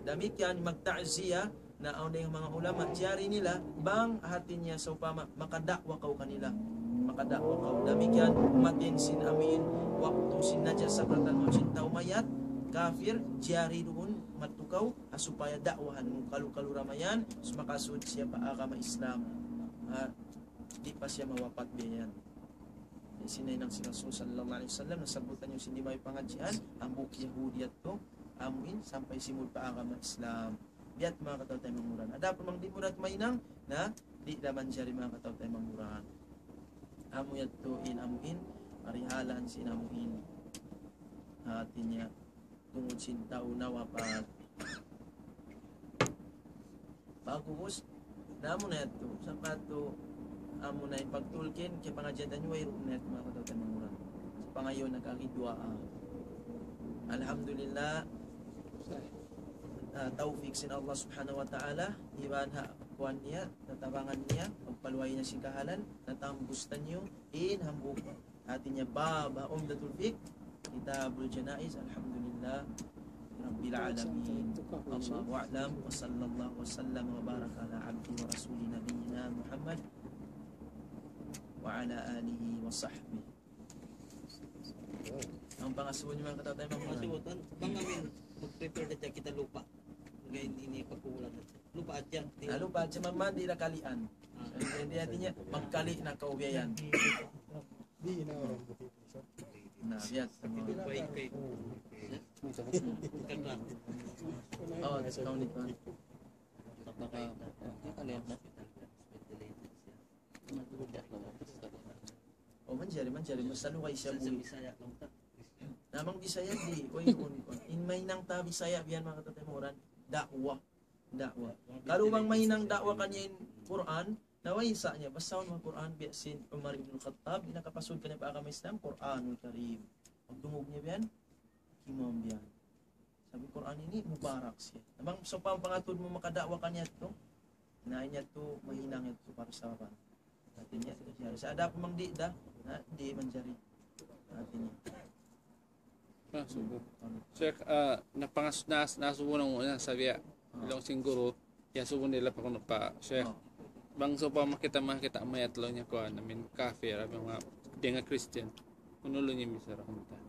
Damikkiyan magta'ziya na awn dayn ha manga ulama, jari nila, bang hati niya sawpama makada'wa kaw kanila. Makada'wa kaw. Damikkiyan umatin sin amu in waktu sin najasah, sakaratul maut sin tau mayat, kapir, jari duun madtu kaw, ha supaya da'wahan mu, kalu-kalu ra mayan, sumakasud siya pa agama Islam. Ha, di' pa siya mawapat biya' yan. Sin nahinang sin Rasul sallallahu alayhi wasallam, nasabutan niyu sin di' mayan pangadjian, hambuuk Yahudi yadtu, amu in, sampay simud pa agama Islam. Biya' ha yan manga kataw tayo manguran. Adapun bang di' mu da mahinang, na, di' da manjari manga kataw tayo manguran. Amu yadtu in, amu in, parihalan sin amu in. Hati niya, tungud sin tau nawapat. Pag'ubus, na amu na yadtu. Sampay tu, amu na in pagtulkin, kaya pangadjian taniyu, wayruun na yadtu manga kataw tayo manguran. Sa' pangayuun na kagi duwaa. Alhamdulillah, ah, tawfik sin Allah Subhanahu wa Ta'ala, iban ha kuwan niya, tatabangan niya, pagpaluhay niya sin kahalan, natambus taniyu, in hambuuk. Hati niya bab ha Umdatul Fiqh, Kitabul Janaiz, alhamdulillah, Rabbil Alamin. Allahu a'lam, wa sallallahu wa sallam wa baraka ala abdi wa rasuli nabiyina Muhammad wa ala alihi wa sahbihi. Awn pangasubu niyu manga kataw tayo manguran. Masubutan, bang amin mag-prepare na kita lupa. Ngayon ini pagkukulan na. Lupa hadja. Ah, lupa hadja, mamandi na kalian. Ah. Hindi, hindi, hindi niya, magkali na kaw biya' yan. Di na, na, biya' yan. Lupa ikay. Kata. Oh, sa kaunit man. Baka, ah, kalian na. O, manjari, manjari. Basta lugay siya buhi'. Na bang Bisaya di', way, un, un. In mahinang ta Bisaya, biya' yan manga kataw tayo manguran. Da'wa. Da'wa. Kalu bang mahinang da'wa kaniya in Qur'an, na way sa niya, basahun mu in Qur'an, biya' sin Umar ibn Khattab, in nakapasud kaniya pa agama Islam, Qur'anul Karim. Pagdungug niya biya' yan, imam biya'. Sabab in Qur'an ini mubarak siya. Na bang sawpama pangatud mu makada'wa kaniya tu, na in yadtu mahinang yadtu para sa' apa? Hati niya, manjari. Sa' adapun bang di' da, na di' manjari. Hati niya. Ah, subu. Sheikh, ah, napangas-, nas-, nasubu na muna sa biya'. Laung sin guru, ya subu nila pa kunu' pa, Sheikh. Oh. Bang sawpama kita makakita' mayat laung niya kuwan, amin kafir, amin mga, di' nga Christian. Kunu' laung niya misara kunu' ta.